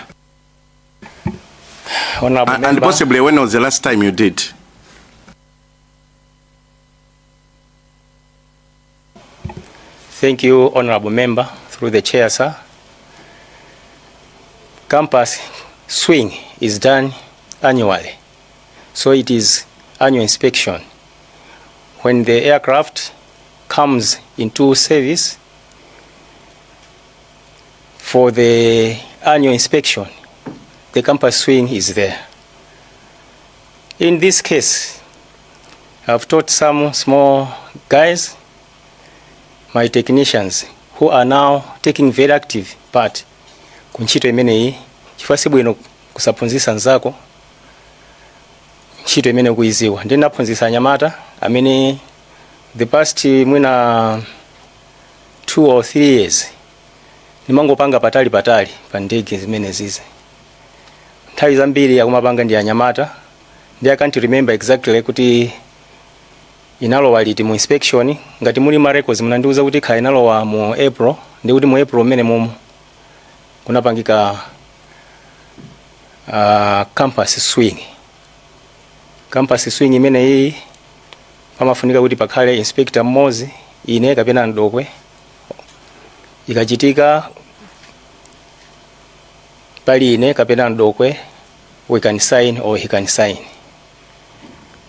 Honorable And Member. possibly when was the last time you did? Thank you, Honorable Member. Through the Chair, sir. Compass swing is done annually. So it is annual inspection. When the aircraft comes into service for the annual inspection, the compass swing is there. In this case, I've taught some small guys, my technicians, who are now taking very active part ku ntchito imeneyi, chifukwa sibwino kusaphunzitsa nzako ntchito imene ukuiziwa. Ndinaphunzitsa anyamata amene the past mwina 2 or 3 years ndimangopanga patali patali pa ndege zimene zizi. Nthawi zambiri akumapanga ndi anyamata. Ndi I can't remember exactly kuti inalowa liti mu inspection. Ngati muli ma records, munandiuza kuti khala inalowa mu April, ndi kuti mu April mmene mumu kunapangika compass swing. Compass swing imeneyi pamafunika kuti pakhale inspector mmodzi, ine kapena Mdokwe. Ikachitika pali ine kapena Mdokwe, we can sign or he can sign,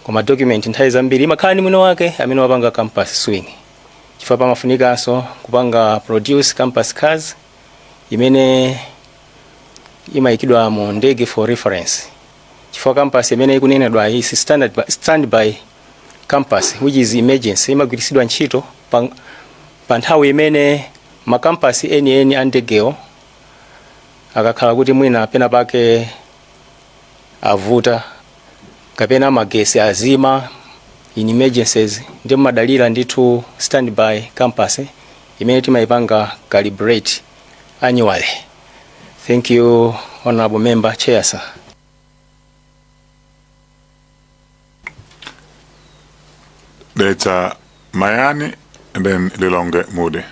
koma document nthawi zambiri imakhala ndi mwini wake amene wapanga compass swing, chifukwa pamafunikanso kupanga produce compass cards imene Imayikidwa mu ndege for reference, chifukwa compass imene ikunenedwa is standby compass, which is emergency. Imagwiritsidwa ntchito pa nthawi imene makampasi enieni a ndegewo akakhala kuti mwina pena pake avuta kapena magesi azima in emergencies, ndi mmadalira ndithu standby compass imene timayipanga calibrate annually. Thank you, honorable member. Chair, sir. Dedza Mayani and then Lilongwe Mude.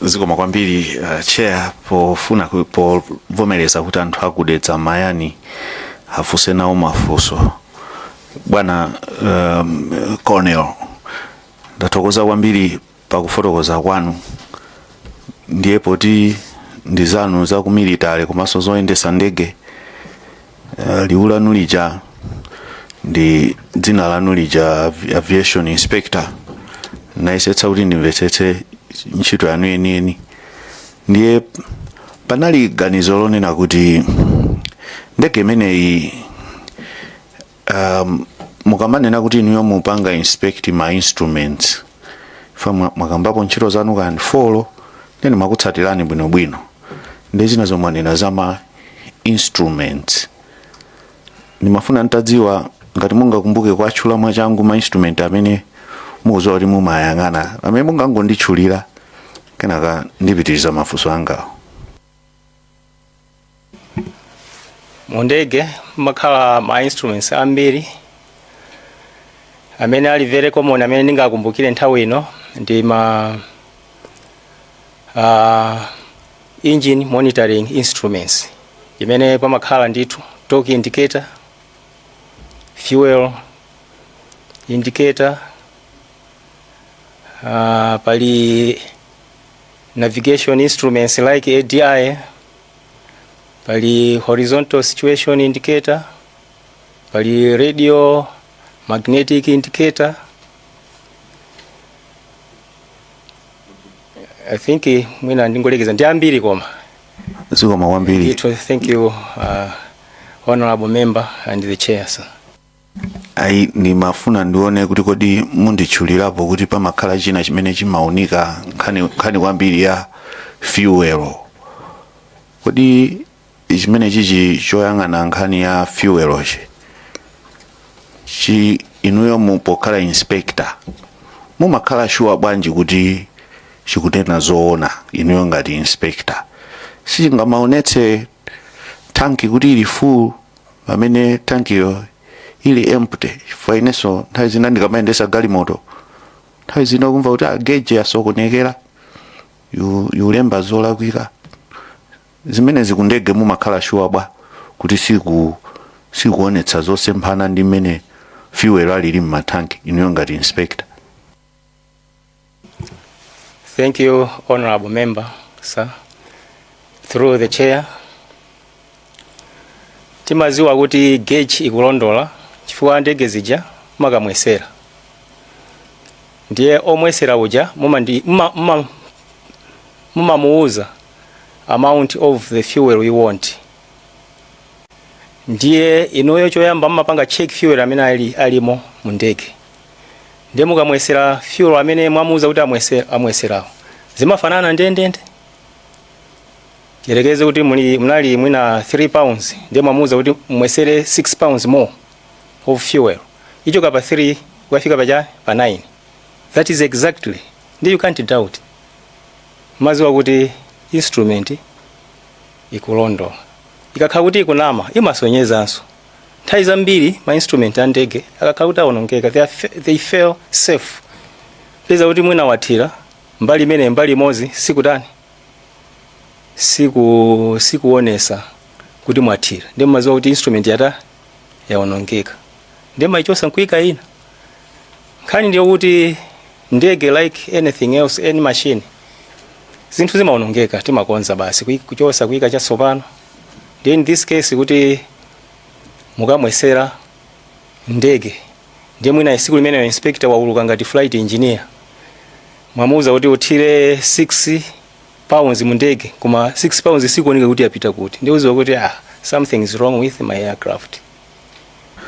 Zikomo kwambiri, chair, pofuna povomereza kuti anthu aku Dedza Mayani afunse nawo mafunso. Bwana Colonel, ndathokoza kwambiri pakufotokoza kwanu. Ndiye poti ndi zanu za ku military komanso zoyendesa ndege, liwu lanu lija ndi dzina lanu lija, aviation inspector, nayesetsa kuti ndimvetsetse ntchito yanu yeniyeni. Ndiye panali ganizo lonena kuti ndege imeneyi, mukamanena kuti inuyo mupanga inspect ma instruments, fa mwakambapo ntchito zanu kani four, then makutsatirani bwinobwino ndi zina zomwe mwanena za ma instruments. Ndimafuna ntadziwa ngati mungakumbuke kuatchula mwachangu ma instrument amene mukudziwa kuti mumayang'ana, amene mungangonditchulira, kenaka ndipitiriza mafunso angawo. Mu ndege mumakhala ma instruments ambiri. Amene ali very common amene ndingakumbukire nthawi ino ndi ma engine monitoring instruments, imene pamakhala ndithu torque indicator, fuel indicator, pali navigation instruments like ADI, pali horizontal situation indicator, pali radio magnetic indicator. I think mwina ndingolekeza, ndi ambiri koma. Zikomo kwambiri. Ndithu, thank you, honorable member and the chair, sir. Ayi, ndimafuna ndione kuti kodi munditchulirapo kuti pamakhala china chimene chimaunika nkhani kwambiri ya fuel. Kodi chimene chichi choyang'ana nkhani ya fuel chi inuyo pokhala inspector mumakhala sure bwanji kuti chikunena zoona? Inuyo ngati inspector, sichingamaonetse tanki kuti ili full pamene tankiyo ili empty? Chifukwa inenso nthawi zina ndikamayendesa galimoto, nthawi zina kumva kuti geji yasokonekera, yulemba zolakwika. Zimenezi kundege mumakhala sure bwa kuti sikuonetsa zosemphana ndi mmene fuel alili mmathanki, inuyo ngati inspector? Thank you, honorable member, sir. Through the chair. Timaziwa kuti gauge ikulondola chifukwa ndege zija mumakamwesera. Ndiye omwesera uja mumamuuza amount of the fuel you want. Ndiye inuyo choyamba mumapanga check fuel amene alimo mu ndege. Ndiye mukamwesera fuel amene mwamuuza kuti amweserawo, zimafanana ndendende. Yerekeze kuti munali mwina 3 pounds, ndiye mwamuuza kuti mwesere 6 pounds more of fuel, ichoka pa 3 kukafika pa 9. That is exactly, ndiye you can't doubt, maziwa kuti instrument ikulondola. Ikakhala kuti ikunama, imasonyezanso. Nthawi zambiri ma instrument a ndege akakhala kuti awonongeka, they fail safe. Peza kuti mwina wathira mbali imene mbali imodzi sikutani, sikuonesa kuti mwathira, ndiye mumaziwa kuti instrument yawonongeka, ndiye maichosa nkuika ina. Nkhani ndiyo kuti ndege, like anything else, any machine, zinthu zimawonongeka, timakonza basi, kuchosa, kuyika chatsopano. Ndiye in this case kuti mukamwesera ndege, ndiye mwina tsiku limeneyo inspector wauluka ngati flight engineer, mwamuuza kuti uthire 6 pounds mu ndege, koma 6 pounds sikuoneka kuti yapita kuti, ndiuziwa kuti ah, something is wrong with my aircraft.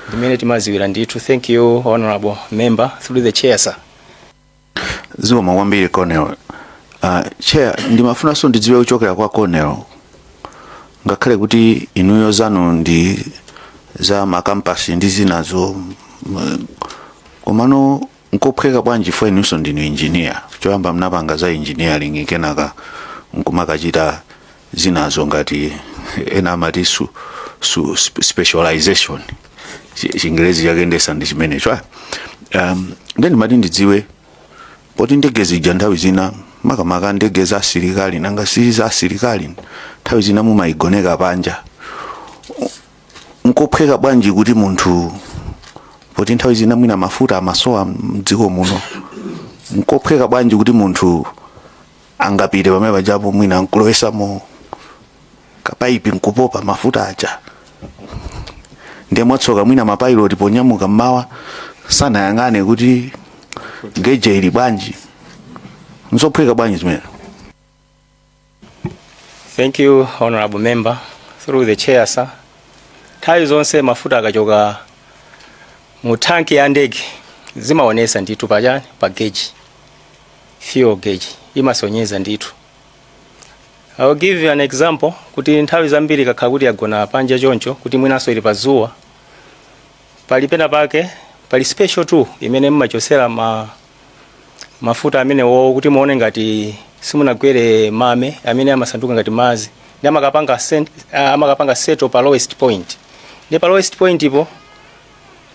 Ndimene timaziwira ndithu. Thank you, honorable member, through the chair, sir. Zikomo kwambiri, Colonel. Chair, ndimafunanso ndidziwe kuchokera kwa Colonel, ngakhale kuti inuyo zanu ndi za makampasi ndi zinazo, komano nkophweka bwanji fo inunso ndinu engineer? Choyamba mnapanga za engineering, kenaka nkumakachita zinazo, ngati ena amati specialization. Chingerezi chake ndesa ndi chimenecho. Then ndimati ndidziwe, poti ndege zija nthawi zina, makamaka ndege za asilikali, nanga si za asilikali, nthawi zina mumayigoneka panja, nkophweka bwanji kuti munthu, poti nthawi zina mwina mafuta amasowa mdziko muno, nkophweka bwanji kuti munthu angapite pamene pajapo, mwina nkulowesamo kapaipi nkupopa mafuta aja? Ndiye mwatsoka mwina mapilot ponyamuka mmawa sanayang'ane kuti gauge ili bwanji. Nzophweka bwanji zimene? Thank you, honorable member, through the chair, sir. Nthawi zonse mafuta akachoka mu tanki ya ndege zimaonesa ndithu pachani, pa gauge, fuel gauge imasonyeza ndithu. I will give you an example kuti nthawi zambiri kakhala kuti yagona panja choncho, kuti mwinanso ili pa zuwa, pali pena pake pali special tool imene mmachosera mafuta amene wo kuti muone ngati simunagwere mame amene amasanduka ngati mazi, ndi amakapanga settle pa lowest point. Ndi pa lowest point ipo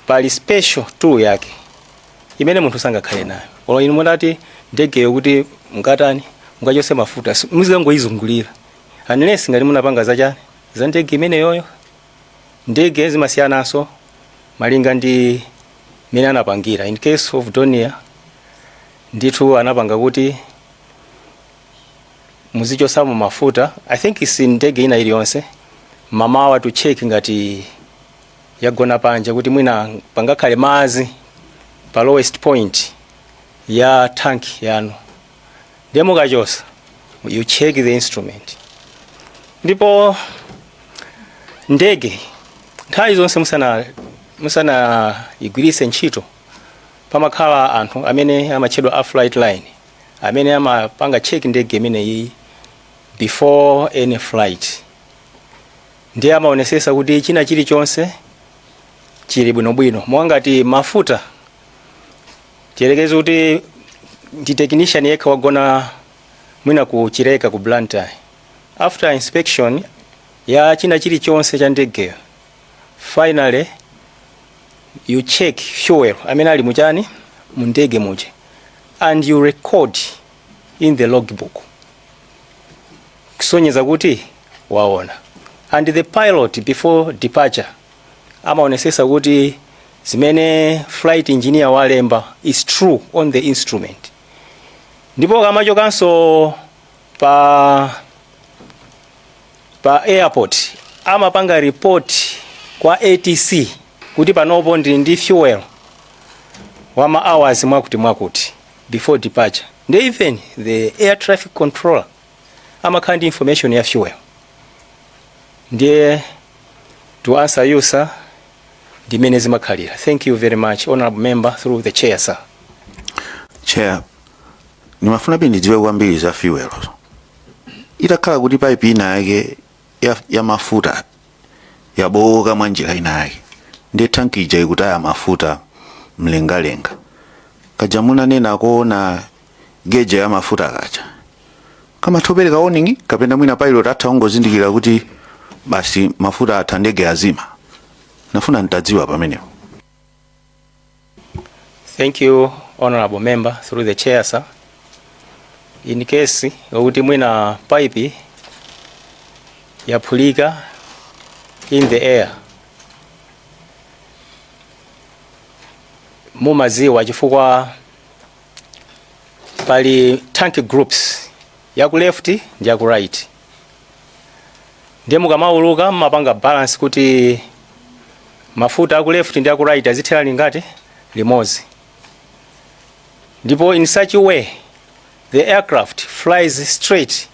pali special tool yake imene munthu sangakhale nayo. Olo inu mutati ndegeyo kuti mukatani, mukachose mafuta, muzikangoyizungulira, unless ngati munapanga zachani, za ndege imeneyoyo. Ndege zimasiyananso malinga ndi mene anapangira. In case of Dornier ndithu anapanga kuti muzichosamo mafuta, I think isi ndege ina iliyonse, mamawa to check ngati yagona panja kuti mwina pangakhale madzi pa lowest point ya tank yanu. Ndiye mukachosa, you check the instrument. Ndipo ndege nthawi zonse musana igwiritse ntchito, pamakhala anthu amene amatchedwa a flight line amene amapanga check ndege imeneyi before any flight. Ndiye amaonesesa kuti china chilichonse chili bwinobwino, monga ngati mafuta. Tiyelekeze kuti ndi technician yekha wagona mwina ku Chileka, ku Blantyre. After inspection ya china chilichonse cha ndegeyo, finally you check fuel amene ali muchani, mu ndege muja, and you record in the logbook kusonyeza kuti waona. And the pilot before departure amaonesesa kuti zimene flight engineer walemba is true on the instrument. Ndipo kamachokanso pa airport amapanga report kwa ATC kuti panopo ndili ndi fuel wa ma hours mwakuti mwakuti before departure. Ndi even the air traffic controller amakhala ndi information ya fuel. Ndiye to answer you, sir, ndimene zimakhalira. Thank you very much, honorable member, through the chair, sir. Chair, ndimafuna ndidziwe kwambiri za fuel. Itakhala kuti pipe ina yake ya mafuta yabowoka mwa njira ina yake, ndiye tanki ija ikutaya mafuta mlengalenga, kaja munanena kuona gauge ya mafuta kaja kamatha warning, kapena mwina pilot atha kungozindikira kuti basi, mafuta atha, ndege azima? Nafuna nitadziwa pamenepo. Thank you, honorable member, through the chair, sir. In case yokuti mwina pipe yaphulika in the air, mumaziwa chifukwa pali tank groups yaku left ndi yaku right. Ndiye mukamauluka mumapanga balance kuti mafuta aku left ndi aku right azithera lingati limodzi. Ndipo in such a way the aircraft flies straight.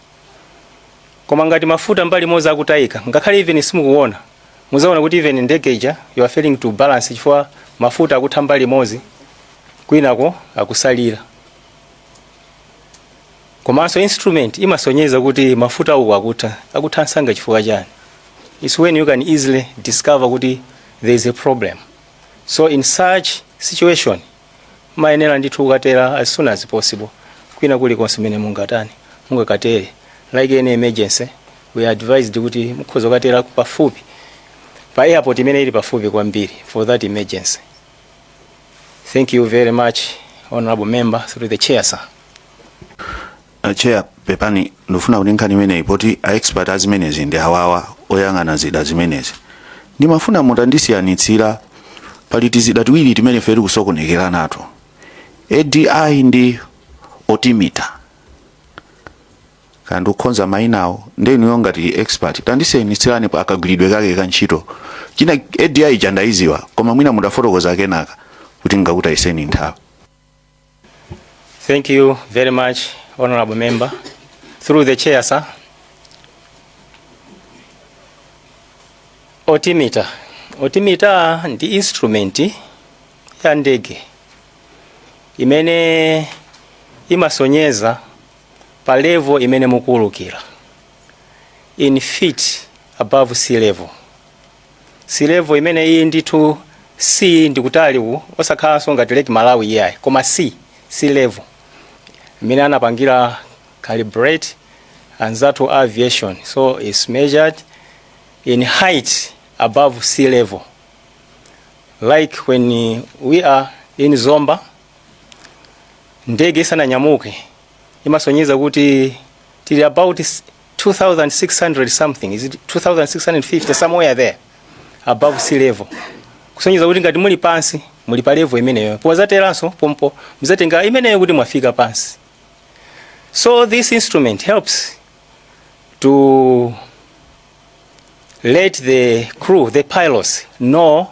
Koma ngati mafuta mbali imodzi akutayika, ngakhale even simukuona, muzaona kuti even ndege ija, you are failing to balance chifukwa mafuta akutha mbali imodzi, kwinako akusalira. Komanso instrument imasonyeza kuti mafuta uku akutha, akutha msanga chifukwa chani. It's when you can easily discover kuti there is a problem. So in such situation, mayenera ndithu kukatera as soon as possible kwina kulikonse mene mungatani, mungakatere. Like any emergency, we are advised kuti mukhoza kukatera pafupi pa airport imene ili pafupi kwambiri for that emergency. Thank you very much, honorable member, through the chair, sir. Chair, pepani, ndifuna kuti nkhani imeneyi, poti a expert azimenezi ndi awawa oyang'ana zida zimenezi, ndimafuna mutandisiyanitsira. Pali tizida tiwiri timene ife tikusokonekera nato, ADI ndi altimeter, kandi ukhonza mayinawo. Ndenuyo ngati expert, tandisiyanitsirani pa akagwiridwe kake ka ntchito. China ADI chandayiziwa, koma mwina mudafotokoza kenaka kuti ngakutayiseni nthawi. Thank you very much, honorable member. Through the chair, sir. Altimeter. Altimeter ndi instrument ya ndege imene imasonyeza pa level imene mukuwulukira in feet above sea level. Sea level imene iyi ndithu sea ndikutali uku, osakhalanso ngati Lake Malawi iyayi, koma sea level imene anapangira calibrate anzathu a aviation. So it's measured in height above sea level, like when we are in Zomba, ndege isananyamuke imasonyeza kuti tili about 2600 something, is it 2650, somewhere there above sea level, kusonyeza kuti ngati muli pansi, muli pa level imeneyo. Pozateranso pompo muzatenga imeneyo kuti mwafika pansi. So this instrument helps to let the crew, the pilots, know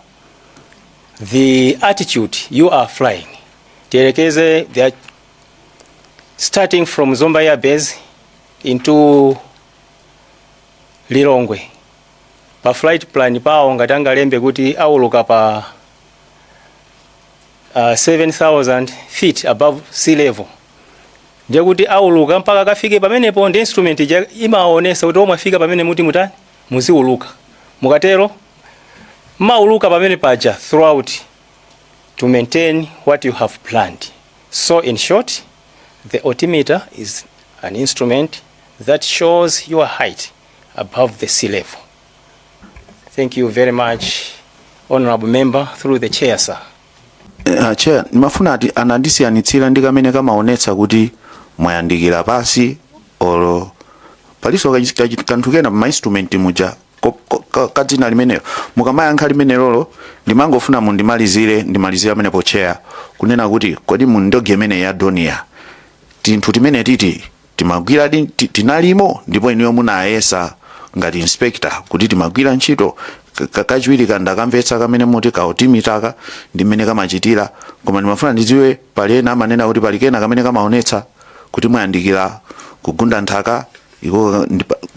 the altitude you are flying. Tiyerekeze they are starting from Zomba Air Base into Lilongwe. Pa flight plan pawo, ngati angalembe kuti auluka pa 7000 feet above sea level, ndiye kuti auluka mpaka akafike pamenepo. Ndi instrument ija imaonesa kuti omwe afika pamene muti mutani, muziuluka. Mukatero mauluka pamene paja throughout to maintain what you have planned. So in short, the altimeter is an instrument that shows your height above the sea level. Thank you very much, honorable member, through the chair, sir. Chair, ndimafuna ati anandisiyanitsira ndi kamene kamaonetsa kuti mwayandikira pasi, olo palinso kanthu kena pa instrument muja kadzina limeneyo. Mukamayankha limenelolo, ndimangofuna mundimalizire, ndimalizire amenepo, chair, kunena kuti kodi mu ndege imene ya Dornier tinthu timene titi timagwira tinalimo, ndipo inuyo munayesa ngati inspector kuti timagwira ntchito? Kachiwiri kandakamvetsa kamene muti ka altimeter ka ndi mmene kamachitira, koma ndimafuna ndidziwe pali ena amanena kuti pali kena kamene kamaonetsa kuti mwayandikira kugunda nthaka iko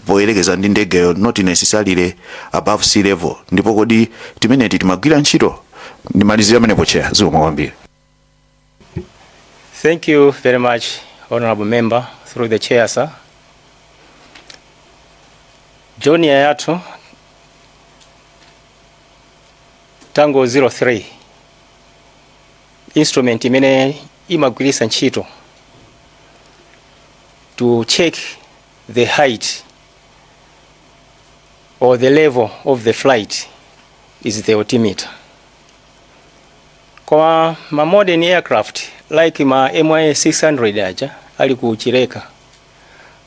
poyerekeza ndi ndegeyo, not necessarily above sea level, ndipo kodi timeneti timagwira ntchito? Ndimalizire amenepo, chair. Zikomo kwambiri. Thank you very much, honorable member, through the chair, sir. Dornier yathu Tango 03, instrument imene imagwiritsa ntchito to check the height or the level of the flight is the altimeter. Koma ma modern aircraft like ma MA 600 aja ali ku Chileka,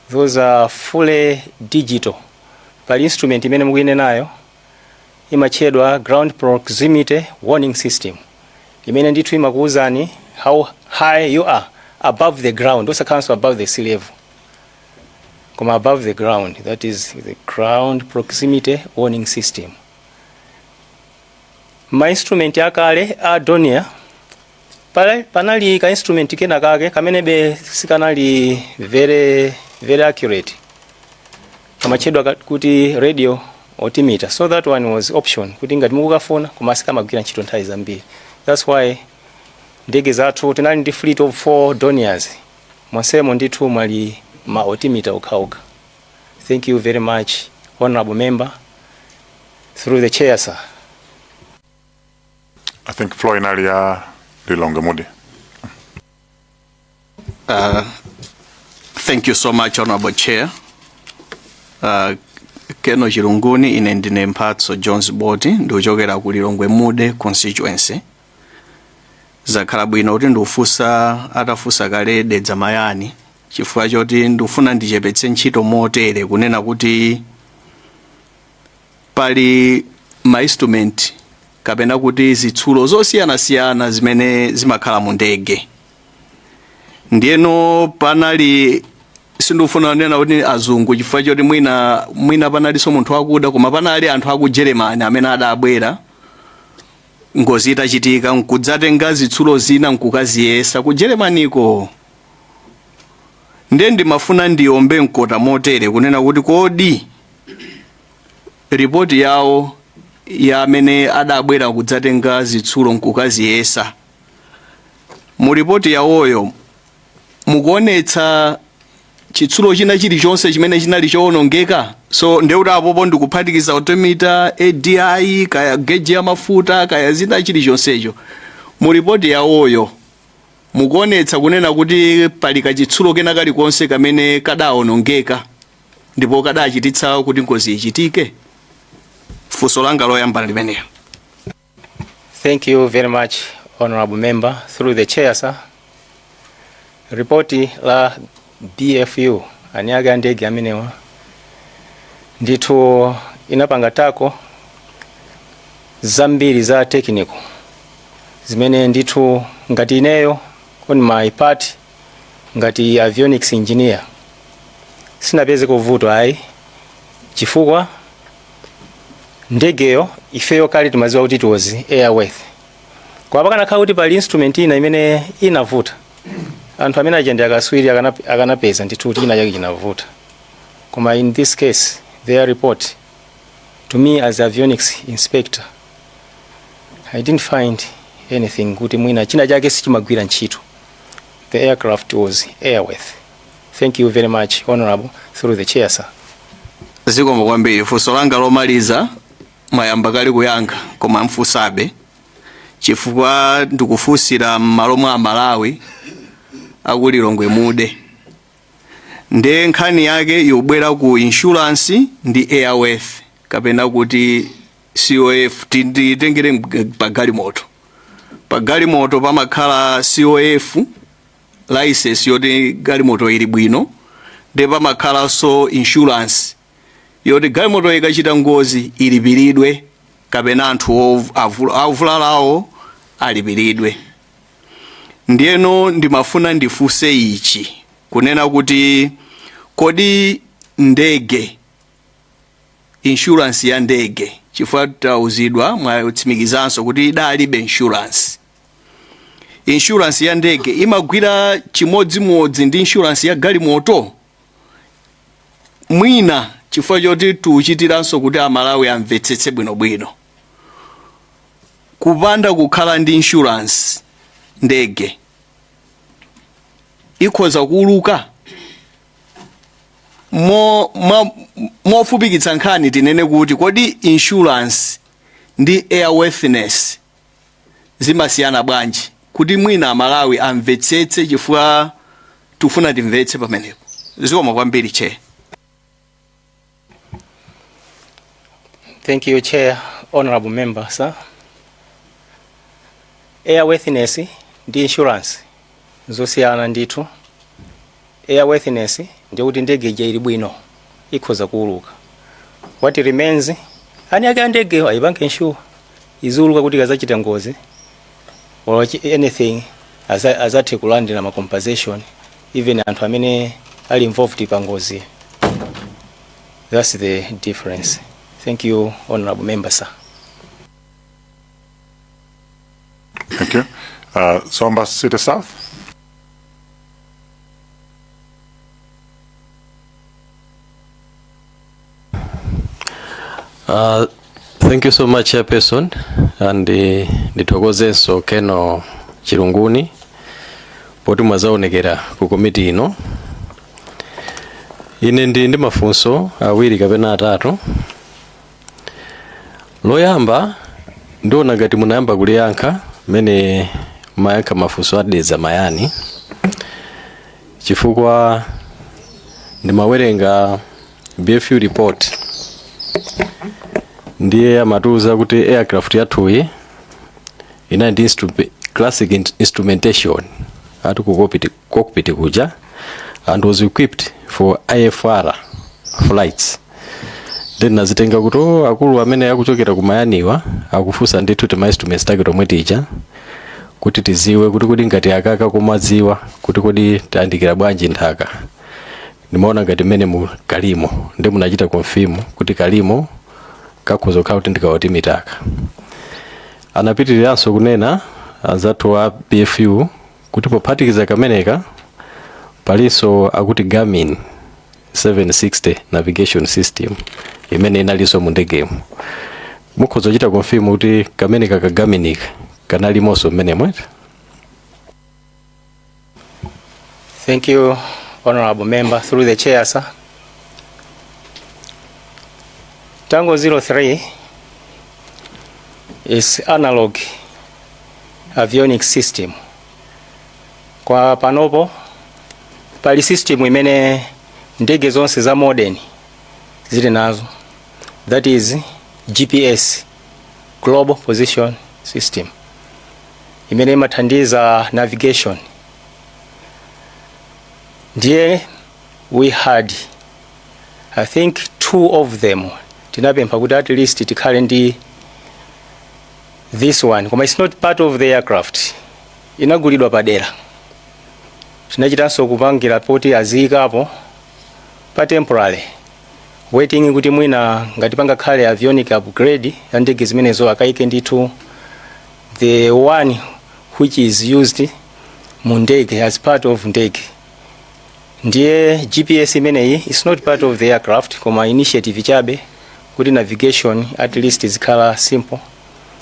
those are fully digital. Pali instrument imene mukuinenayo imatchedwa ground proximity warning system, imene ndithu imakuwuzani how high you are above the ground, osakhalanso above the sea level, koma above the ground. That is the ground proximity warning system. Ma instrument akale a Dornier, panali ka instrument kena kake kamenebe sikanali very very accurate. Kamatchedwa kuti radio altimeter. So that one was option kuti ngati mukukafuna, koma sikamagwira ntchito nthawi zambiri. That's why ndege zathu tinali ndi fleet of 4 Dorniers, monsemo ndithu mwali ma altimeter okhaokha. Thank you very much, honorable member, through the chair, sir. I think floor inali ya Lilongwe Mude. Thank you so much, Honorable Chair. Colonel Chilunguni, ine ndine Mphatso Jones Boti, ndikuchokera ku Lilongwe Mude constituency. Zakhala bwino kuti ndikufunsa atafunsa kale Dedza Mayani, chifukwa choti ndikufuna ndichepetse ntchito motere kunena kuti pali ma instrument kapena kuti zitsulo zosiyanasiyana zimene zimakhala mu ndege. Ndiyeno panali, sindikufuna kunena kuti azungu chifukwa choti mwina panalinso munthu wakuda, koma panali anthu aku Germany amene adabwera ngozi itachitika nkudzatenga zitsulo zina nkukaziyesa ku Germaniko. Ndiye ndimafuna ndiombe mkota motere kunena kuti kodi ripoti yawo ya amene adabwera kudzatenga zitsulo nkukaziyesa, mu ripoti yawoyo mukuonetsa chitsulo china chilichonse chimene chinali chowonongeka? So ndekuti apopo ndikuphatikiza altimeter, ADI, kaya geji ya mafuta, kaya zina chilichonsecho, mu ripoti yawoyo mukuonetsa kunena kuti pali kachitsulo kena kalikonse kamene kadawonongeka ndipo kadachititsa kuti ngozi ichitike? Funso langa loyamba limenelo. Thank you very much, honorable member. Through the chair, sir. Ripoti la BFU, eni ake a ndege amenewa ndithu inapanga tackle zambiri za technical zimene ndithu ngati ineyo on my part ngati avionics engineer sinapeze vuto ayi, chifukwa ndegeyo ifeyo kale timaziwa kuti it was airworthy. Kwa pakanakhala kuti pali instrument ina imene inavuta, anthu amene aja ndi akaswiri akanapeza ndithu kuti china chake chinavuta. Koma in this case, their report to me as avionics inspector, I didn't find anything kuti mwina china chake sichimagwira ntchito. The aircraft was airworthy. Thank you very much, honorable, through the chair, sir. Zikomo kwambiri. Funso langa lomaliza mwayamba kale kuyankha, koma mfunsabe chifukwa ndikufunsira m'malo mwa Amalawi aku Lilongwe Mude. Nde nkhani yake ikubwera ku insurance ndi airworth kapena kuti COF. Titengere pagalimoto, pagalimoto pamakhala COF license yoti galimoto ili bwino, ndi pamakhalanso insurance yoti galimoto ikachita ngozi ilipiridwe kapena anthu avulalawo alipiridwe. Ndiyeno ndimafuna ndifunse ichi kunena kuti kodi ndege, insurance ya ndege, chifukwa tauzidwa mwatsimikizanso kuti idalibe insurance, insurance ya ndege imagwira chimodzimodzi ndi insurance ya galimoto? Mwina chifukwa choti tuchitiranso kuti Amalawi amvetsetse bwinobwino, kupanda kukhala ndi insurance ndege ikhoza kuuluka? Mofupikitsa nkhani tinene kuti kodi insurance ndi airworthiness zimasiyana bwanji, kuti mwina Amalawi amvetsetse, chifukwa tifuna timvetse pamenepo. Zikomo kwambiri, Chair. Thank you, Chair. Honorable Member, sir. Airworthiness ndi insurance zosiyana ndithu. Airworthiness ndiye kuti ndege ija ili bwino, ikhoza kuuluka. What remains, eni ake a ndegeyo ayipange insure iziuluka kuti ikazachita ngozi or anything azathe kulandira ma compensation, even anthu amene ali involved pa ngozi. That's the difference. Thank you, honorable member, sir. Thank you. Zomba City South. Thank you so much, Chairperson, and ndithokozenso Colonel Chilunguni poti mwazaonekera ku komiti ino. Ine ndi mafunso awiri kapena atatu. Loyamba, ndiona ngati munayamba kuliyankha mmene mayankha mafunso adeza mayani, chifukwa ndimawerenga BFU report, ndiye amatiuza kuti aircraft yathuyi inali ndi classic instrumentation ati ku cockpit kuja and was equipped for IFR flights. Then nazitenga kuti, oh, akulu amene akuchokera ku Mayaniwa akufunsa ndithu tima instruments take tomwe tija kuti tiziwe kuti kodi ngati akaka kumadziwa kuti kodi tayandikira bwanji nthaka. Ndimaona ngati mmene mu kalimo ndi munachita confirm kuti kalimo kakhoza kukhala kuti ndika altimeter ka. Anapitiriranso kunena anzathu a BFU kuti pophatikiza kameneka palinso akuti Garmin 760 navigation system imene inalinso mu ndegemo. Mukhoza kuchita confirm kuti kameneka ka Garminika kanalimonso mmenemo? Thank you, Honorable Member. Through the chair, sir. Tango 03 is analog avionics system. Kwa panopo pali system imene ndege zonse za modern zili nazo, that is GPS, Global Position System, imene imathandiza navigation. Ndiye we had, I think, two of them. Tinapempha kuti at least tikhale ndi this one, koma it's not part of the aircraft, inagulidwa padera. Tinachitanso kupangira poti aziyikapo pa temporary, waiting kuti mwina ngati pangakhale avionic upgrade ya ndege zimenezo, akayike ndithu the one which is used mu ndege, as part of ndege. Ndiye GPS imeneyi is not part of the aircraft, koma initiative chabe kuti navigation at least zikhala simple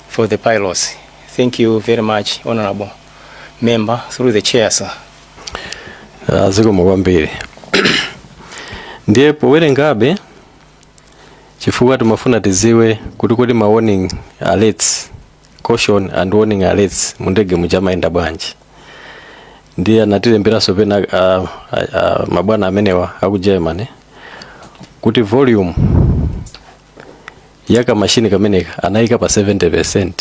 for the pilots. Thank you very much, Honorable Member. Through the chair, sir. Zikomo kwambiri. Ndiye powerengabe, chifukwa timafuna tiziwe kuti kodi ma warning alerts, caution and warning alerts mu ndege muchamayenda bwanji, ndiye anatilemberanso pena mabwana amenewa aku Germany kuti volume ya kamashini kameneka anayika pa 70.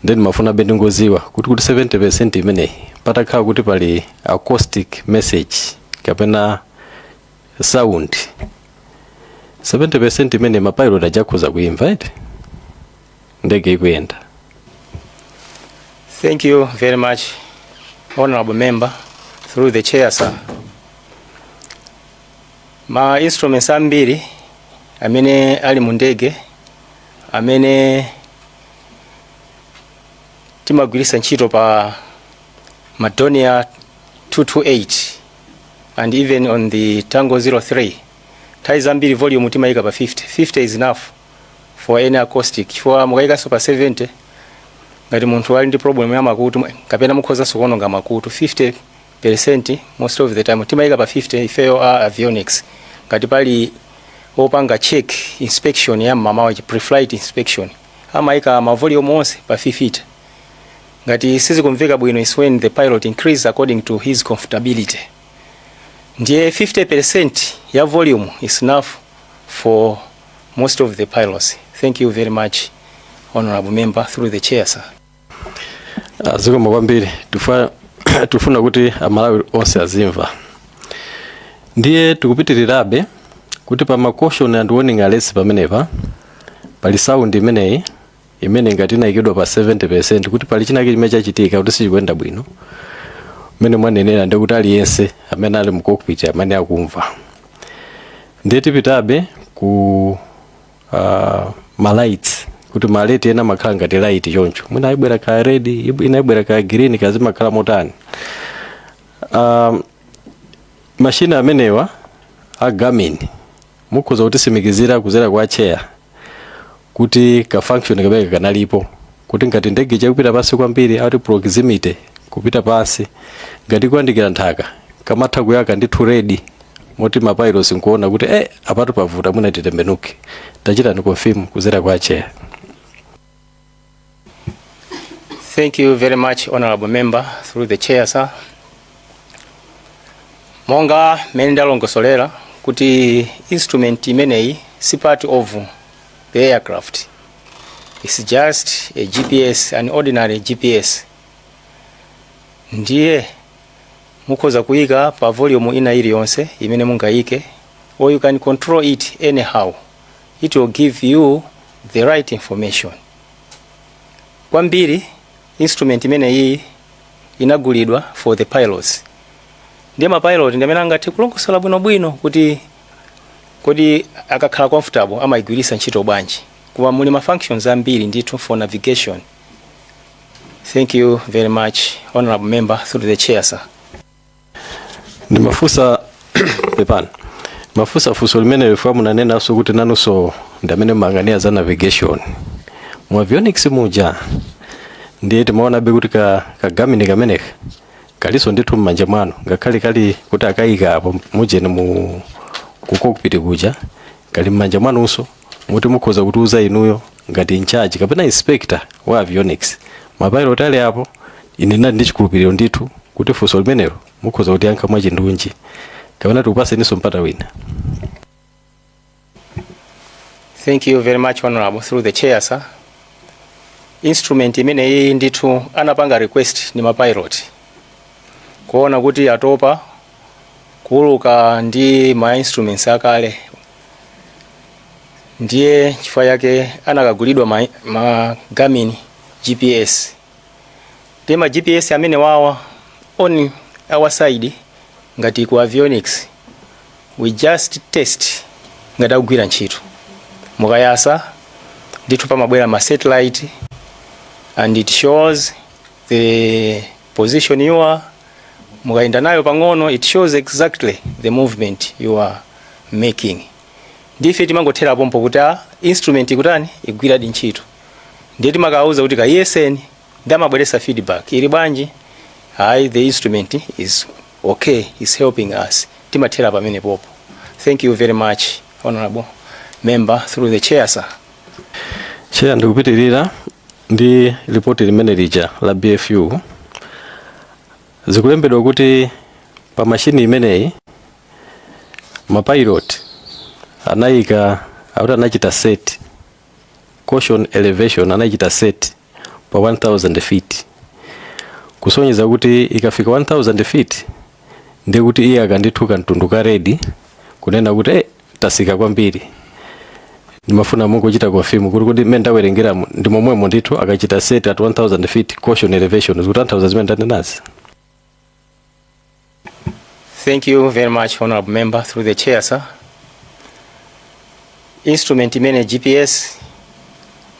Then mafuna be ndingoziwa kuti 70 imeneyi, patakhala kuti pali acoustic message kapena sound, 70 imene mapilot ajakhoza kuimva iti ndege ikuyenda? Thank you very much, Honorable Member. Through the chair, sir. Ma instruments ambiri amene ali mu ndege amene timagwiritsa ntchito pa ma Dornier 228 and even on the Tango 03, nthawi zambiri volume timayika pa 50. 50 is enough for any acoustic, chifukwa mukayikanso pa 70, ngati munthu ali ndi problem ya makutu kapena mukhozanso kuononga makutu. 50%, most of the time timayika pa 50 ifeyo a avionics. Ngati pali opanga check, inspection ya mmamawa, pre-flight inspection, amayika ma volume onse pa 50. Ngati sizikumveka bwino is when the pilot increase according to his comfortability. Ndiye 50% ya volume is enough for most of the pilots. Thank you very much, Honorable Member. Through the chair, sir. Zikomo kwambiri. Tifuna kuti Amalawi onse azimva. Ndiye tikupitirirabe kuti pa ma caution and warning alerts pamenepa pali sound imeneyi imene ngati inayikidwa pa 70% kuti pali chinake chimene chachitika kuti sichikuyenda bwino, mmene mwanenera, ndikuti aliyense amene ali mu cockpit amene akumva. Ndiye tipitabe ku ma lights, kuti ma light ena makhala ngati light choncho, mwina ayibwera ka red, ina ibwera ka green, kazimakhala motani? Mashina amenewa a Garmin Mukhoza kutisimikizira kuzera kwa chair kuti ka function kamene kanalipo, kuti ngati ndege chakupita pansi kwambiri, auti proximity kupita pansi, ngati kuyandikira nthaka, kamatha kuyaka ndithu red, moti mapilots nkuona kuti apatu pavuta, mwina titembenuke? Tachitani confirm kuzera kwa chair. Thank you very much, Honorable Member, through the chair, sir. Monga mmene ndalongosolera kuti instrument imeneyi si part of the aircraft. It's just a GPS, an ordinary GPS. Ndiye mukhoza kuyika pa volume ina iliyonse imene mungayike, or you can control it anyhow. It will give you the right information. Kwambiri instrument imeneyi inagulidwa for the pilots, ndiye mapilot ndi amene angathe kulongosola bwinobwino kuti kodi akakhala comfortable amayigwiritsa ntchito bwanji, koma muli ma functions ambiri ndithu for navigation. Thank you very much, Honorable Member, through the chair, sir. Ndimafunsa, pepani, mafunsa funso limene lifika munanenanso kuti nanunso ndi amene mumayang'anira za navigation mu avionics muja. Ndiye timaonabe kuti ka Garmin kameneka kalinso ndithu m'manja mwanu, ngakhale kali kuti akayika apo mujeni mu ku cockpit kuja, kali m'manja mwanunso, muti mukhoza kutiuza inuyo ngati in charge kapena inspector wa avionics, mapilot ali apo. Ine ndinali ndi chikhulupiriro ndithu kuti funso limenelo mukhoza kutiyankha mwachindunji, kapena tikupaseninso mpata wina? Thank you very much, Honorable, through the chair, sir. Instrument imeneyi ndithu anapanga request ni mapilot, kuona kuti atopa kuuluka ndi ma instruments akale. Ndiye chifukwa chake anakagulidwa ma Garmin GPS. Ndiye ma GPS amene wawa, on our side ngati ku avionics, we just test ngati akugwira ntchito. Mukayasa ndithu pamabwera ma satellite and it shows the position you are. Mukayenda nayo pang'ono, it shows exactly the movement you are making. Ndife timangothera pompo kuti a instrument ikutani, igwiradi ntchito. Ndiye timakauza kuti kayiyeseni, ndi amabweresa feedback ili bwanji: "Hayi, the instrument is okay, is helping us." Timathera pamene popo. Thank you very much, Honorable Member, through the chair, sir. Chair, ndikupitirira ndi ripoti limene lija la BFU. Zikulembedwa kuti pa mashini imeneyi mapilot anayika, akuti anachita set caution elevation, anachita set pa 1000 feet, kusonyeza kuti ikafika 1000 feet ndiye kuti iye akandithu kamtundu ka red, kunena kuti tasika kwambiri. Ndimafuna mungochita confirm kuti mmene ndawerengera ndi momwemo ndithu, akachita set at 1000 feet caution elevation, zikutanthauza zimene ndanenazi? Thank you very much, Honorable Member, through the chair, sir. Instrument imene GPS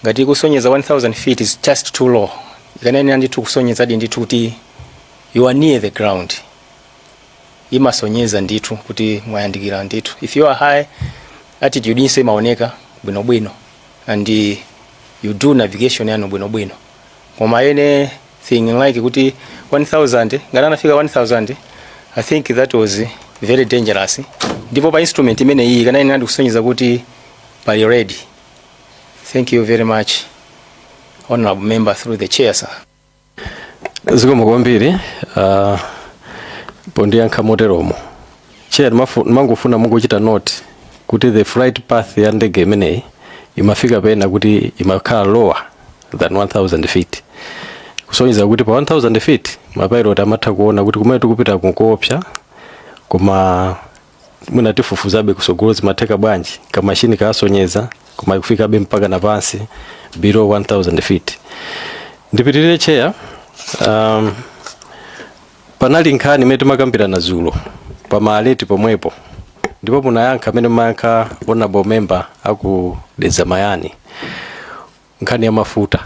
ngati ikusonyeza 1000 feet is just too low. Ikanena ndithu kusonyezadi ndithu kuti you are near the ground. Imasonyeza ndithu kuti mwayandikira ndithu. If you are high altitude, inso imaoneka bwinobwino and you do navigation yanu bwinobwino. Koma anything like kuti 1000, ngati anafika 1000, I think that was very dangerous. Ndipo pa instrument imene iyi kanali ndi kusonyeza kuti pali red. Thank you very much, Honorable Member, through the chair, sir. Zikomo kwambiri pondiyankha moteromo, chair. Ndimangofuna mungochita note kuti the flight path ya ndege imeneyi imafika pena kuti imakhala lower than 1000 feet, kusonyeza kuti pa 1000 feet mapilot amatha kuona kuti kumene tikupita kunkoopsa, koma mwina tifufuzabe kusogolo zimatheka bwanji kamashini kaasonyeza koma ikufikabe mpaka na pansi below 1000 feet. Ndipitirire, chair. Panali nkhani imene timakambirana dzulo pa maaleti pomwepo, ndipo munayankha amene mumayankha honorable member aku Dedza Mayani, nkhani ya mafuta.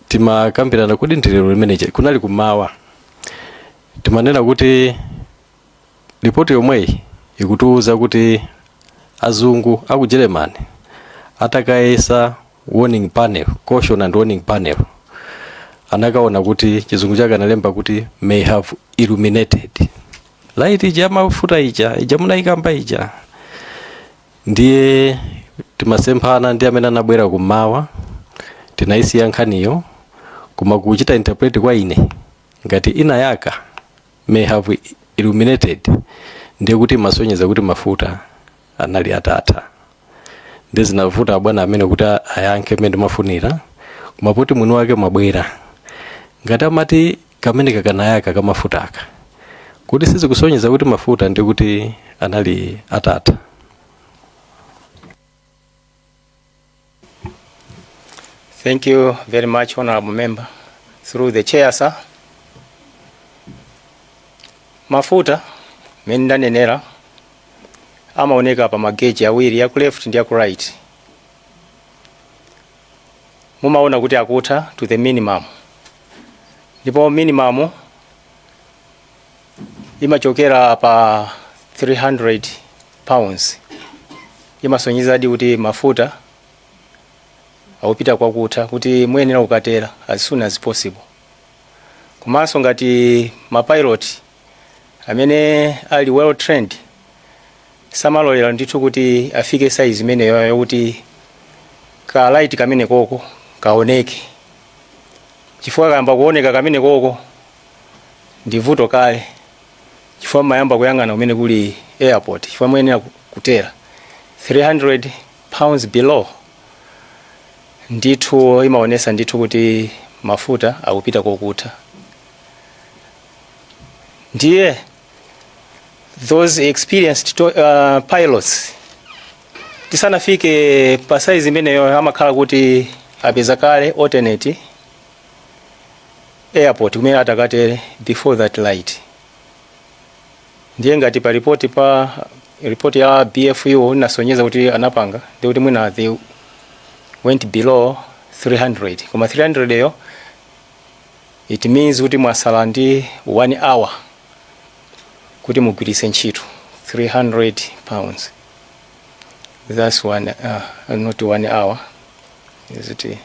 Timakambirana kuti ndilero limeneje kunali kumawa, timanena kuti ripoti yomweyi ikutiuza kuti Azungu aku Germany atakayesa warning panel, caution and warning panel, anakaona kuti chizungu chake analemba kuti "may have illuminated" light ija mafuta ija ija munayikamba ija. Ndiye timasemphana ndi amene anabwera kummawa, tinayisiya nkhaniyo, koma kuchita interpret kwa ine ngati inayaka, "may have illuminated", ndiye kuti masonyeza kuti mafuta anali atatha. Ndi zinavuta bwana amene kuti ayankhe mmene ndimafunira, koma poti mwini wake mwabwera, ngati amati kamene kakanayaka kamafutaka, kuti sizikusonyeza kuti mafuta ndi kuti anali atatha? Thank you very much, Honorable Member. Through the chair, sir. Mafuta, mene ndanenera, amaoneka pa mageji awiri, ya ku left ndi ya ku right. Mumaona kuti akutha to the minimum. Ndipo minimum imachokera pa 300 pounds. Imasonyezadi kuti mafuta akupita kwakutha, kuti muyenera kukatera as soon as possible. Komanso ngati mapilot amene ali well trained samalolera ndithu kuti afike size imeneyo yokuti ka light kamene koko kaoneke, chifukwa kayamba kuoneka kamene koko ndi vuto kale, chifukwa mayamba kuyang'ana kumene kuli airport, chifukwa muyenera kutera 300 pounds below. Ndithu imaonesa ndithu kuti mafuta akupita kokutha. Ndiye those experienced pilots, tisanafike pa size imeneyo, amakhala kuti apeza kale alternate airport kumene atakatere before that light. Ndiye ngati pa report ya BFU inasonyeza kuti anapanga, ndi kuti mwina they went below 300, koma 300 yo it means kuti mwasala ndi 1 hour kuti mugwiritse ntchito 300 pounds. That's one, not one hour, is it?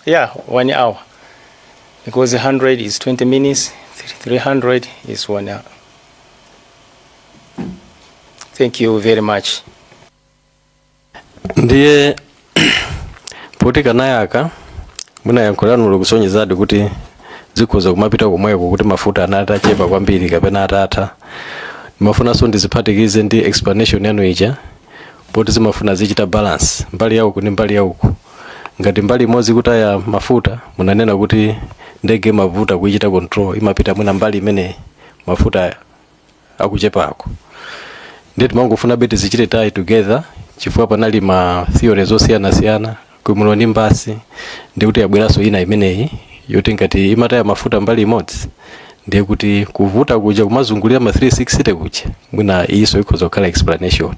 Yeah, one hour, because 100 is 20 minutes, 300 is one hour. Thank you very much. Ndiye poti kanayaka, mwina yankho lanu likusonyezadi kuti zikhoza kumapita komweko, kuti mafuta anali atachepa kwambiri kapena atatha. Ndimafunanso ndiziphatikize ndi explanation yanu ija, poti zimafuna zichita balance mbali yauku ndi mbali yauku. Ngati mbali imodzi kutaya mafuta, munanena kuti ndege imavuta kuichita control, imapita mwina mbali imene mafuta akuchepako. Ndiye timangofuna beti zichite tie together, chifukwa panali ma theories osiyanasiyana kumulo ndi mbasi, ndi kuti yabweranso ina imeneyi yoti ngati imataya mafuta mbali imodzi, ndiye kuti kuvuta kuja kumazungulira ma 360 kuja, mwina iyiso ikhoza kukhala explanation.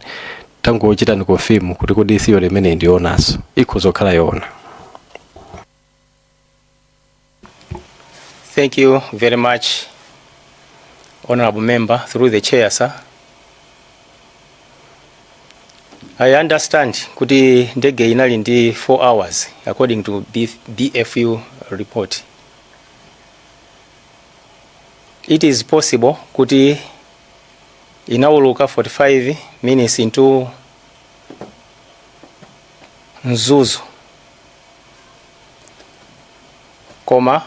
Tangochitani confirm kuti kodi theory imeneyi ndiyonanso ikhoza kukhala yoona? Thank you very much, Honorable Member, through the chair, sir. I understand kuti ndege inali ndi 4 hours according to BFU report. It is possible kuti inawuluka 45 minutes into Mzuzu, koma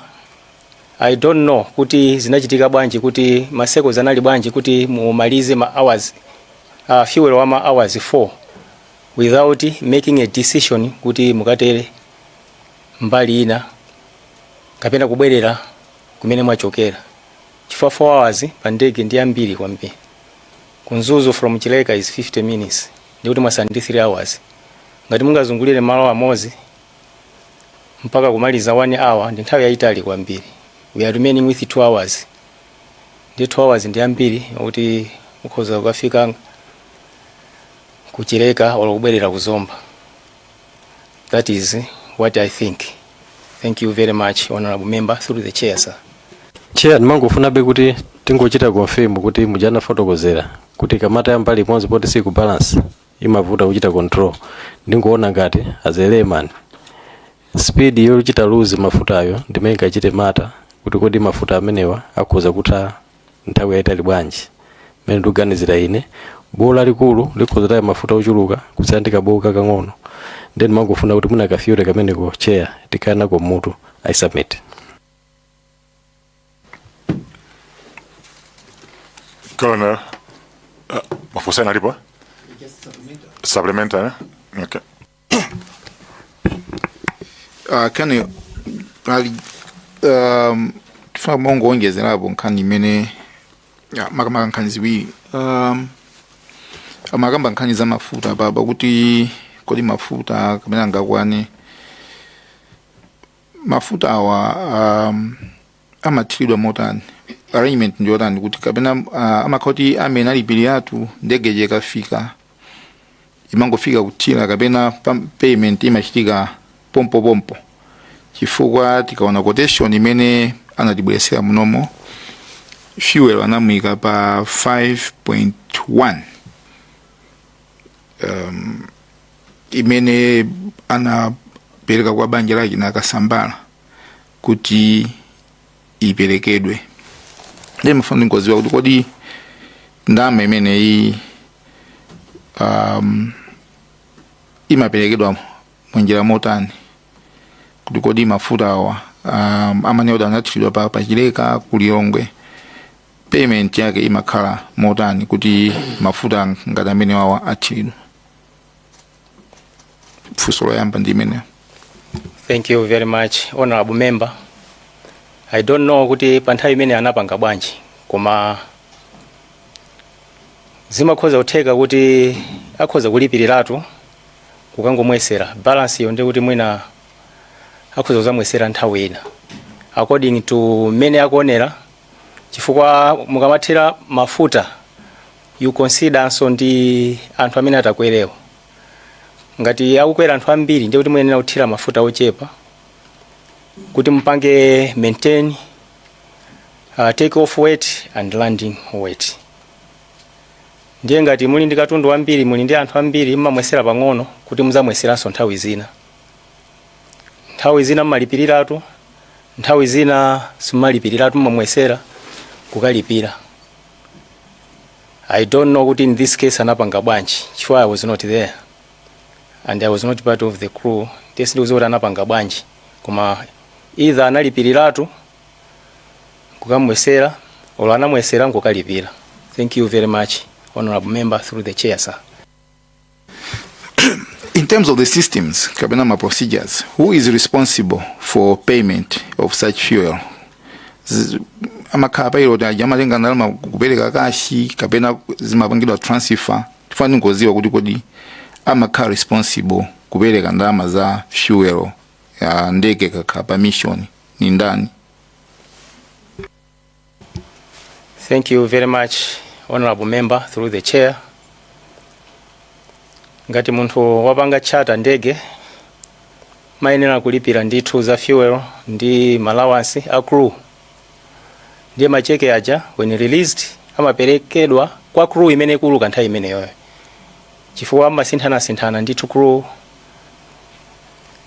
I don't know kuti zinachitika bwanji, kuti ma circles anali bwanji kuti mumalize ma hours, fuel wa ma hours 4 without making a decision kuti mukatere mbali ina kapena kubwerera kumene mwachokera, chifukwa 4 hours pa ndege ndi ambiri kwambiri. Ku Mzuzu from Chileka is 50 minutes, ndikuti mwasala ndi 3 hours. Ngati mungazungulire malo amodzi mpaka kumaliza 1 hour, ndi nthawi yayitali kwambiri. We are remaining with 2 hours, ndi 2 hours ndi ambiri kuti mukhoza kukafika ku Chileka or kubwerera ku Zomba. That is what I think. Thank you very much, Honorable Member, through the chair, sir. Chair, ndimangofunabe kuti tingochita confirm kuti mujana fotokozera Kuti ikamataya mbali imodzi poti siku balance, imavuta kuchita control. Ndingoona ngati as a layman, speed yochita lose mafutayo ndimene ingachite matter, kuti kodi mafuta amenewa akhoza kutha nthawi yayitali bwanji. Mmene ndikuganizira ine, bowo lalikulu likhoza kutaya mafuta ochuluka kusiyana ndi kabowo kakang'ono. Then mangofuna kuti mwina ka theory kameneko, Chair, tikhale nako mmutu. I submit. Colonel, mafunso ena alipo? Supplementary? Okay. Kani pali tifuna mongowonjezerapo nkhani imene ya, makamaka nkhani ziwiri. Amakamba nkhani za mafuta papa kuti kodi mafuta kapena angakwane mafuta awa amathiridwa motani, arrangement ndi yotani, kuti kapena amakhala kuti amene alipiratu ndege ija ikafika imangofika kuthira, kapena payment imachitika pompopompo? Chifukwa tikaona quotation imene anatibweretsera munomo, fuel anamuyika pa 5.1 imene anapereka kwa banja lake Nakasambala kuti iperekedwe. Ndiye ndimafuna ndingodziwa kuti kodi ndalama imeneyi imaperekedwa munjira motani, kuti kodi mafuta awa amene kuti anathiridwa pa Chileka ku Lilongwe, payment yake imakhala motani kuti mafuta ngati amene wawa athiridwa? Funso loyamba ndi imeneyo. Thank you very much, honorable member. I don't know kuti pa nthawi imene anapanga bwanji, koma zimakhoza kutheka kuti akhoza kulipiriratu kukangomwesera balance iyo, ndi kuti mwina akhoza kuzamwesera nthawi ina according to mmene akuonera, chifukwa mukamathira mafuta you consider ndi anthu amene atakwerewo. Ngati akukwera anthu ambiri, ndiye kuti muyenera kuthira mafuta ochepa kuti mupange maintain take off weight and landing weight. Ndiye ngati muli ndi katundu wambiri, muli ndi anthu ambiri, mmamwesera pang'ono kuti muzamweseranso nthawi zina. Nthawi zina mmalipiriratu, nthawi zina simmalipiratu, mmamwesera kukalipira. I don't know kuti in this case anapanga bwanji, chifukwa I was not there and I was not part of the crew. Ndiye sindikudziwa kuti anapanga bwanji, koma either analipiriratu kukamwesera or anamwesera nkukalipira. Thank you very much, honorable member, through the chair, sir. In terms of the systems kapena ma procedures, who is responsible for payment of such fuel? Amakhala pilot aja amatenga ndalama kupereka cash, kapena zimapangidwa transfer? Tifuna ndingoziwa kuti kodi amakhala responsible kupereka ndalama za fuel ya ndege kakhala pa mission ni ndani? Thank you very much, honorable member, through the chair. Ngati munthu wapanga charter ndege, mayenera kulipira ndithu za fuel ndi allowance a crew. Ndiye macheke aja when released amaperekedwa kwa crew imene ikuluka nthawi imeneyoyo, chifukwa amasinthanasinthana ndithu crew.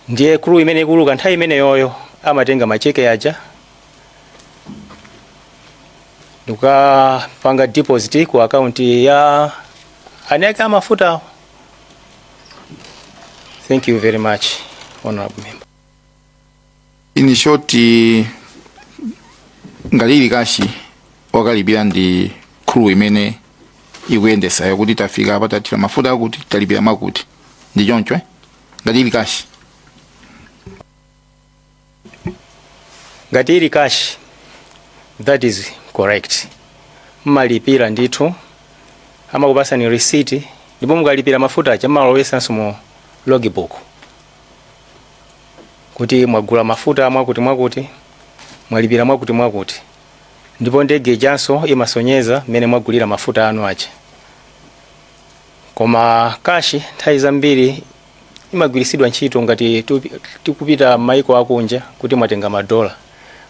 Ndiye crew imene ikuluka nthawi imeneyoyo amatenga macheke aja ndikukapanga deposit ku account ya eni ake amafutawo. Thank you very much, honorable member. In short, ngati ili cash, wakalipira ndi crew imene ikuyendesayo, kuti tafika apa, tathira mafuta akuti, talipira mwakuti, ndi choncho, eh? Ngati ili cash. Ngati ili cash, that is correct. Mmalipira ndithu, amakupasani receipt, ndipo mukalipira mafuta aja mmalowesanso mu logbook kuti mwagula mafuta mwakuti mwakuti, mwalipira mwakuti mwakuti, ndipo ndege ijanso imasonyeza mmene mwagulira mafuta anu aja. Koma cash nthawi zambiri imagwiritsidwa ntchito ngati tikupita m'mayiko akunja kuti mwatenga madola.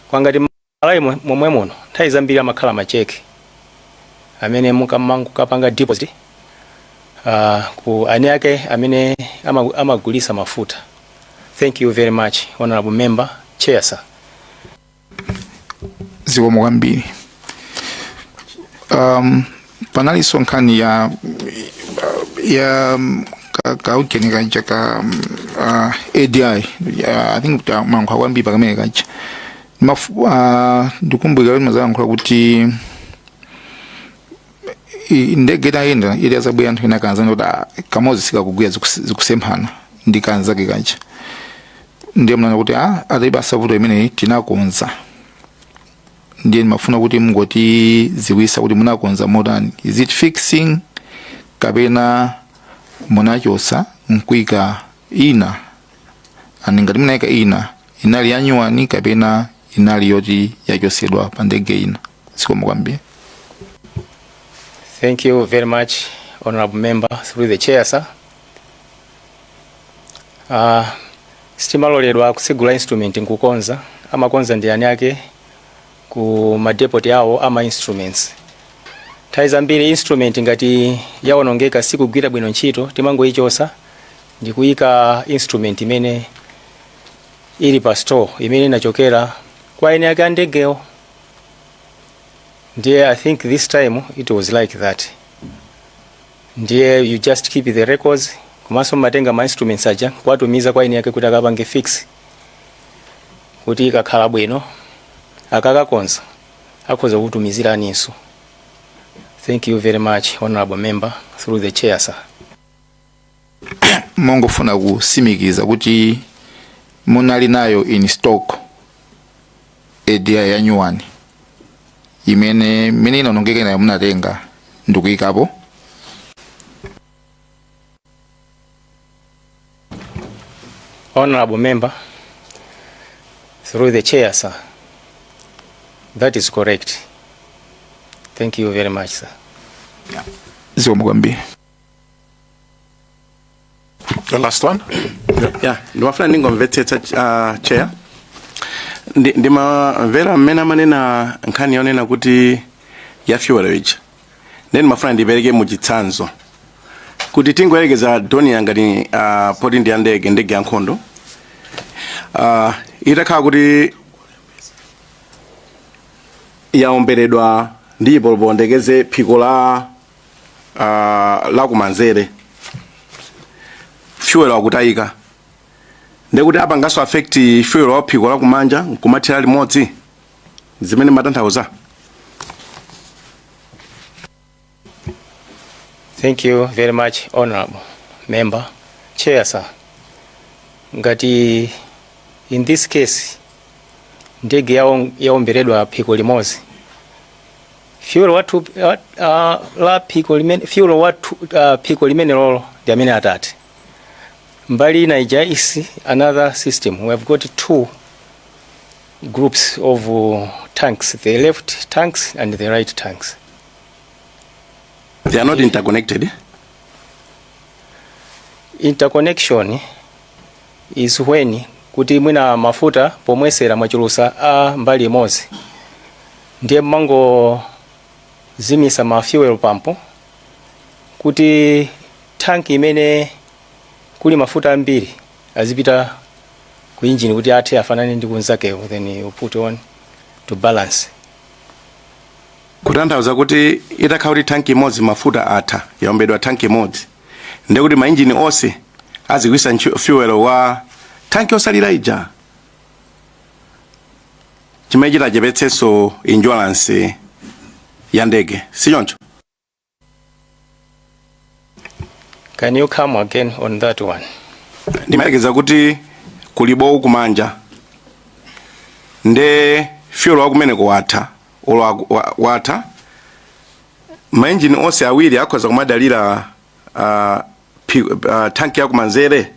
Kwa ngati Malawi momwe muno, nthawi zambiri amakhala macheke. Amene mukamangokapanga deposit ku eni ake amene amagulisa mafuta. Thank you very much, honorable member. Chair, sir. Zikomo kwambiri. Panalinso nkhani ya kaujeni kaja ka ADI. I think kuti mayankho kwambiri pakamene kaja. Ndikumbukira kuti mazayankhula kuti ndege itayenda ili azabwera anthu ena kanzani kuti kamodzi sikakugwira, zikusemphana ndi kanzake kaja. Ndiye mnana kuti atayibasa vuto imeneyi tinakonza. Ndiye ndimafuna kuti mungotidziwitsa kuti munakonza motani. Is it fixing kapena munachotsa nkuika ina? And ngati munayika ina, inali yanyuwani kapena inali yoti yachotsedwa pa ndege ina? Zikomo kwambiri. Thank you very much, honorable member, through the chair, sir. Sitimaloledwa kutsegula instrument nkukonza. Amakonza ndi eni ake ku madepot awo ama instruments. Nthawi zambiri instrument ngati yawonongeka, sikugwira bwino ntchito, timangoyichosa ndikuyika instrument imene ili pa store imene inachokera kwa eni ake andegewo. Ndiye I think this time it was like that. Ndiye you just keep the records, komanso mmatenga ma instruments aja kuwatumiza kwa eni ake kuti akapange fix, kuti ikakhala bwino akakakonza akhoza kutumiziraninso. Thank you very much, honorable member, through the chair, sir. Mongofuna kusimikiza kuti munali nayo in stock ADI ya nyuwani imene inonongeka nayo munatenga ndikuyikapo? Honorable member, through the chair, sir, that is correct. Thank you very much, sir. Zikomo kwambiri. The last one. Yeah, ndimafuna ndingomvetsetsa, chair. Ndimamvera mmene amanena nkhani yonena kuti ya fuel ija. Then ndimafuna ndipereke muchitsanzo kuti tingoyerekeza Dornier ngati poti ndi ya ndege, ndege ya nkhondo, itakhala kuti yaomberedwa ndi chipolopolo, ndekeze phiko la kumanzere, fuel akutayika, ndekuti apanganso affect fuel wa phiko la kumanja nkumathira limodzi, zimene matanthauza? Thank you very much, honorable member. Chair, sir. Ngati in this case ndege yaomberedwa phiko limodzi, fuel wathu la phiko limene fuel wathu phiko limene lolo ndi amene atati mbali ina ija is another system. We have got two groups of tanks, the left tanks and the right tanks. They are not interconnected? Interconnection is when kuti mwina mafuta pomwesera mwachulusa a mbali imodzi, ndiye mmangozimitsa ma fuel pump kuti tanki imene kuli mafuta ambiri azipita ku engine kuti athe afanane ndi kunzakewo, then you put on to balance. Kutanthauza kuti itakhala kuti tanki imodzi mafuta atha, yaombedwa tanki imodzi, ndekuti mainjini onse azigwisa fuel wa tanki osalira ija, chimene chitachepetsenso endurance ya ndege, si choncho? Can you come again on that one? Ndimayelekeza kuti kuli bowu kumanja, nde fuel wakumeneko watha, olo watha, mainjini onse awiri akhoza kumadalira tanki yakumanzere,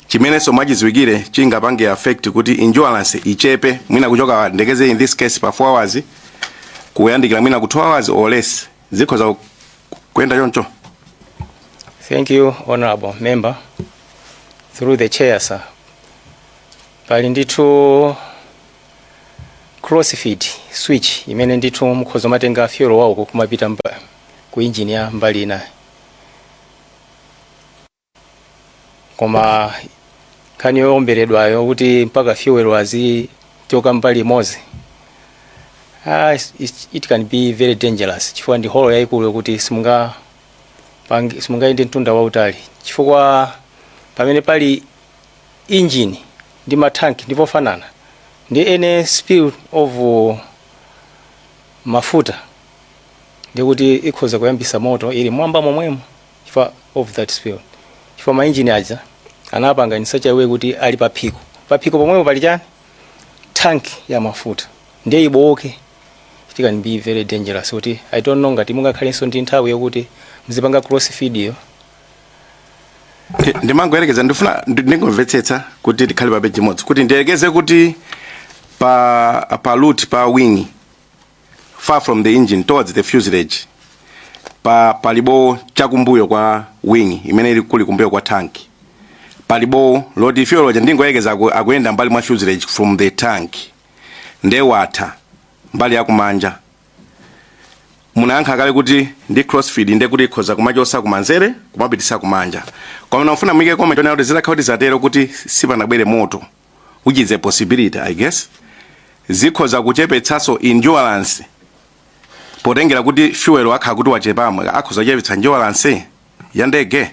chimenenso mwachidziwikire chingapange affect kuti endurance ichepe, mwina kuchoka ndekeze in this case pa 4 hours kuyandikira mwina ku 2 hours or less. Zikhoza kuyenda choncho? Thank you, honorable member. Through the chair, sir. Pali ndithu Cross feed switch imene ndithu mukhoza matenga fuel wauko kumapita ku engine ya mbali inayo. Koma nkhani yoomberedwayo kuti mpaka fuel azichoka mbali imodzi, it can be very dangerous chifukwa ndi hole yayikulu yokuti simungayende mtunda wautali, chifukwa pamene pali engine ndi matanki ndipofanana ndi any spill of mafuta ndikuti ikhoza kuyambisa moto ili mwamba momwemo chifukwa of that spill, chifukwa ma engine aja anapanga in such a way kuti ali paphiko, paphiko pomwepo pali chani? Tank ya mafuta, ndiye ibowoke, it can be very dangerous kuti I don't know ngati mungakhalenso ndi nthawi yokuti muzipanga cross feed yo. Ndimangoyerekeza, ndifuna ndingomvetsetsa kuti tikhale pa page imodzi, kuti ndiyerekeze kuti pa root pa wing, far from the engine towards the fuselage, palibo chakumbuyo kwa wing imene ili kuli kumbuyo kwa tank, palibo loti fuel uja, ndingoyerekeza, akuyenda mbali mwa fuselage from the tank, nde watha mbali yakumanja. Munayankha kale kuti ndi crossfeed, nde kuti ikhoza kumachosa kumanzere kumapitisa kumanja. Koma nafuna muyike comment onena kuti zitakhala kuti zatero, kuti sipanabwere moto, which is a possibility I guess, zikhoza kuchepetsanso endurance, potengera kuti fuel akhala kuti wachepamo, akhoza kuchepetsa endurance ya ndege.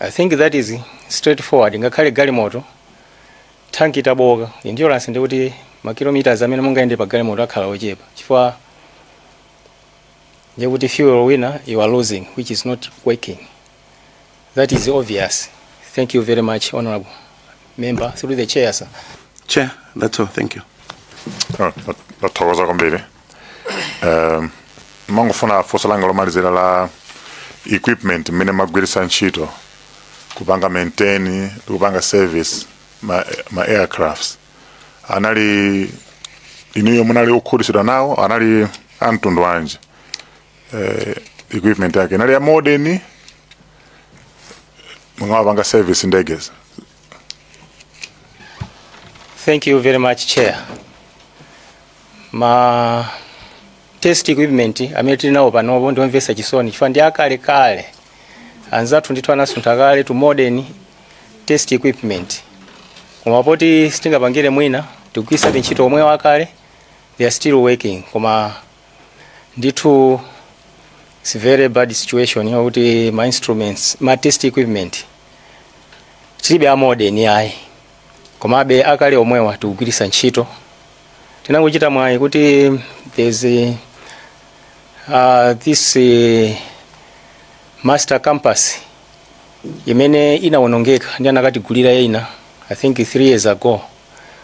I think that is straightforward. Ngakhale galimoto tanki itaboka, endurance ndikuti ma kilometers amene mungayende pa galimoto akhala ochepa, chifukwa ndikuti fuel wina you are losing which is not working. That is obvious. Thank you very much, honorable member, through the chair, sir. Chair, that's all, thank you. Oh, ndathokoza kwambiri. Mangofuna funso langa lomalizira la equipment mmene magwiritsa ntchito kupanga maintain ndi kupanga service ma aircrafts, anali inuyo munali okhutitsidwa nawo? Anali amtundu wanji? Equipment yake inali ya modern mungawapanga service ndegezi? Thank you very much, Chair. Ma test equipment amene tili nawo panopo ndiomvetsa chisoni chifukwa ndi akale kale. Anzathu ndithu anasuntha kale to modern test equipment. Koma poti sitingapangire mwina, tikugwiritsabe ntchito omwe wakale, they are still working. Koma ndithu it's very bad situation yakuti ma instruments, ma test equipment tilibe a modern ayi, komabe akale omwewa tikugwiritsa ntchito. Tinangochita mwayi kuti there's this master compass imene inawonongeka ndi anakatigulira ina, I think 3 years ago,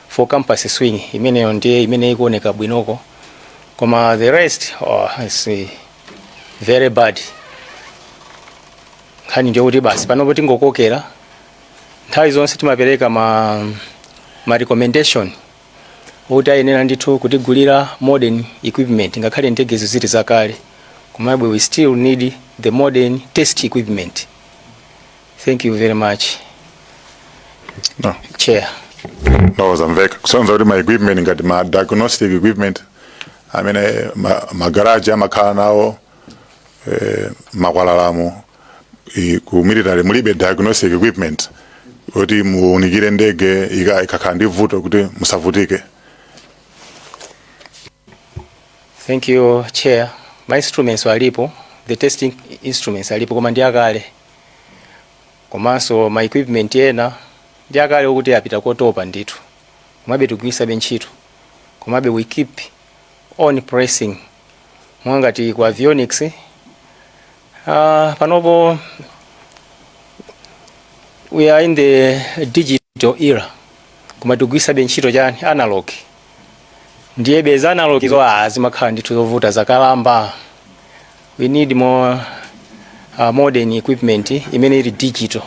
for compass swing. Imeneyo ndiye imene ikuoneka bwinoko, koma the rest, oh, it's very bad. Nkhani ndiyo kuti basi panopo tingokokera. Nthawi zonse timapereka ma recommendation kuti ayenera ndithu kutigulira modern equipment, ngakhale ndegezo zili zakale, komabe we still need the modern test equipment. Thank you very much, No. Chair. No, zamveka, kusonza kuti ma equipment ngati ma diagnostic equipment amene magaraji amakhala nawo, makwalalamo, ku military mulibe diagnostic equipment kuti muunikire ndege ikakhala ndi vuto kuti musavutike? Thank you, Chair. Ma instruments alipo, the testing instruments alipo, koma ndi akale. Komanso ma equipment ena ndi akale okuti apita kotopa ndithu, komabe tikugwiritsabe ntchito. Komabe we keep on pressing. Mwangati ku avionics, panopo we are in the digital era, koma tikugwiritsabe ntchito chani? Analog. Ndiye beza analog zo zimakhala ndithu zovuta, zakalamba. We need more modern equipment imene ili digital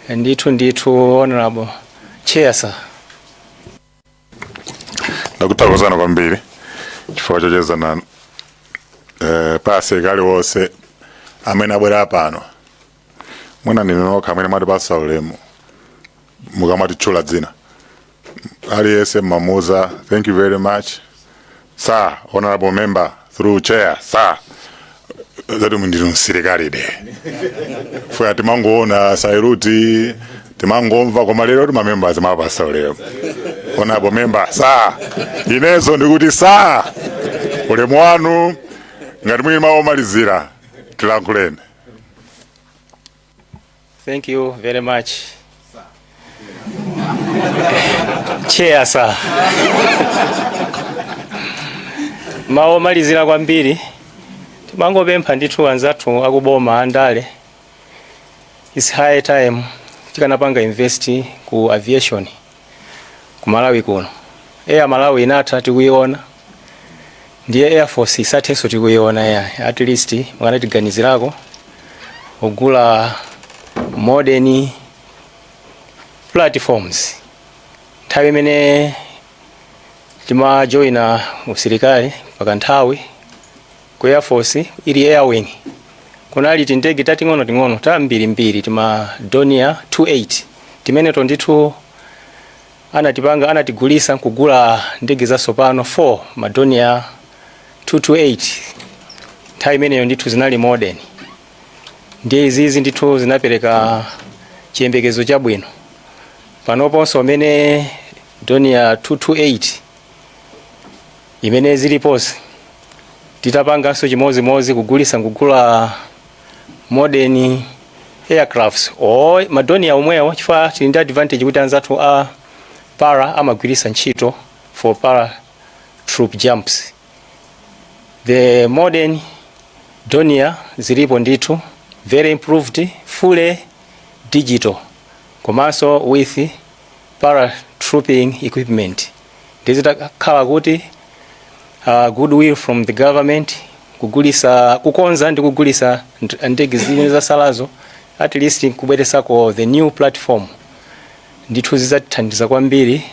ndithu ndithu, honorable chair, sir. Ndakuthokozani kwambiri chifukwa chocheza nanu. Pa asilikali wonse amene abwera pano, mwina ndinu nokha amene mwatipasa ulemu mukamatitchula dzina. Aliyense mmamuza thank you very much, sir, honorable member, through chair, sir, zati ndinu msilikali de fuya. Timangoona salute, timangomva, koma lero ti mamembers mapasa lero. Honorable member, sir, inenso ndikuti sir, ulemu wanu. Ngati mwini mawu omalizira, tilankhuleni. Thank you very much, Chair, sir. Mawu omalizira kwambiri, timangopempha ndithu anzathu akuboma, andale, it's high time tikanapanga invest ku aviation ku Malawi kuno. Air Malawi inatha tikuiona, ndiye Air Force isathenso tikuiona ya. At least mukanatiganizirako kugula modern platforms. Nthawi imene timajoyina usilikali pakanthawi ku Air Force ili air wing, kunali tindege tating'ono ting'ono tambirimbiri, tima Dornier 28 timeneto ndithu anatipanga, anatigulisa nkugula ndege zatsopano 4, ma Dornier 228. Nthawi imeneyo ndithu zinali modern, ndiye izizi ndithu zinapereka chiyembekezo chabwino. Panoponso amene Dornier 228 imene ziliponso, titapanganso chimozimozi kugulisa nkugula modern aircrafts o ma Dornier omwewo, chifukwa tili ndi advantage kuti anzathu a para amagwirisa ntchito for para troop jumps. The modern Dornier zilipo ndithu, very improved, fully digital, komanso with paratrooping equipment. Ndizitakhala kuti goodwill from the government kugulisa, kukonza ndi kugulisa ndege zimene zasalazo, at least kubweresako the new platform, ndithu zidzatithandiza kwambiri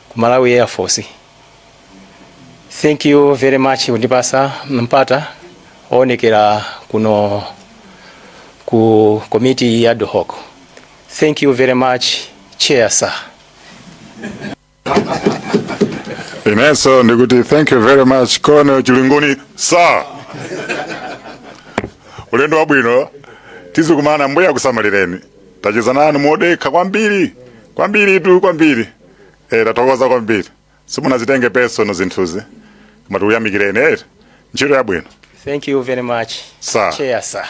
ku Malawi Air Force. Thank you very much kundipasa mpata oonekera kuno ku committee ya ad hoc. Thank you very much, Chair, sir. Inenso ndikuti thank you very much, Colonel Chilunguni, sir. Ulendo wabwino, tizikumana. Mbuya kusamalireni. Tacheza nanu modekha kwambiri kwambiri tu kwambiri. Tathokoza kwambiri. Simunazitenge personal zinthuzi, koma tikuyamikireni ntchito yabwino. Thank you very much, Sir. Chair, sir.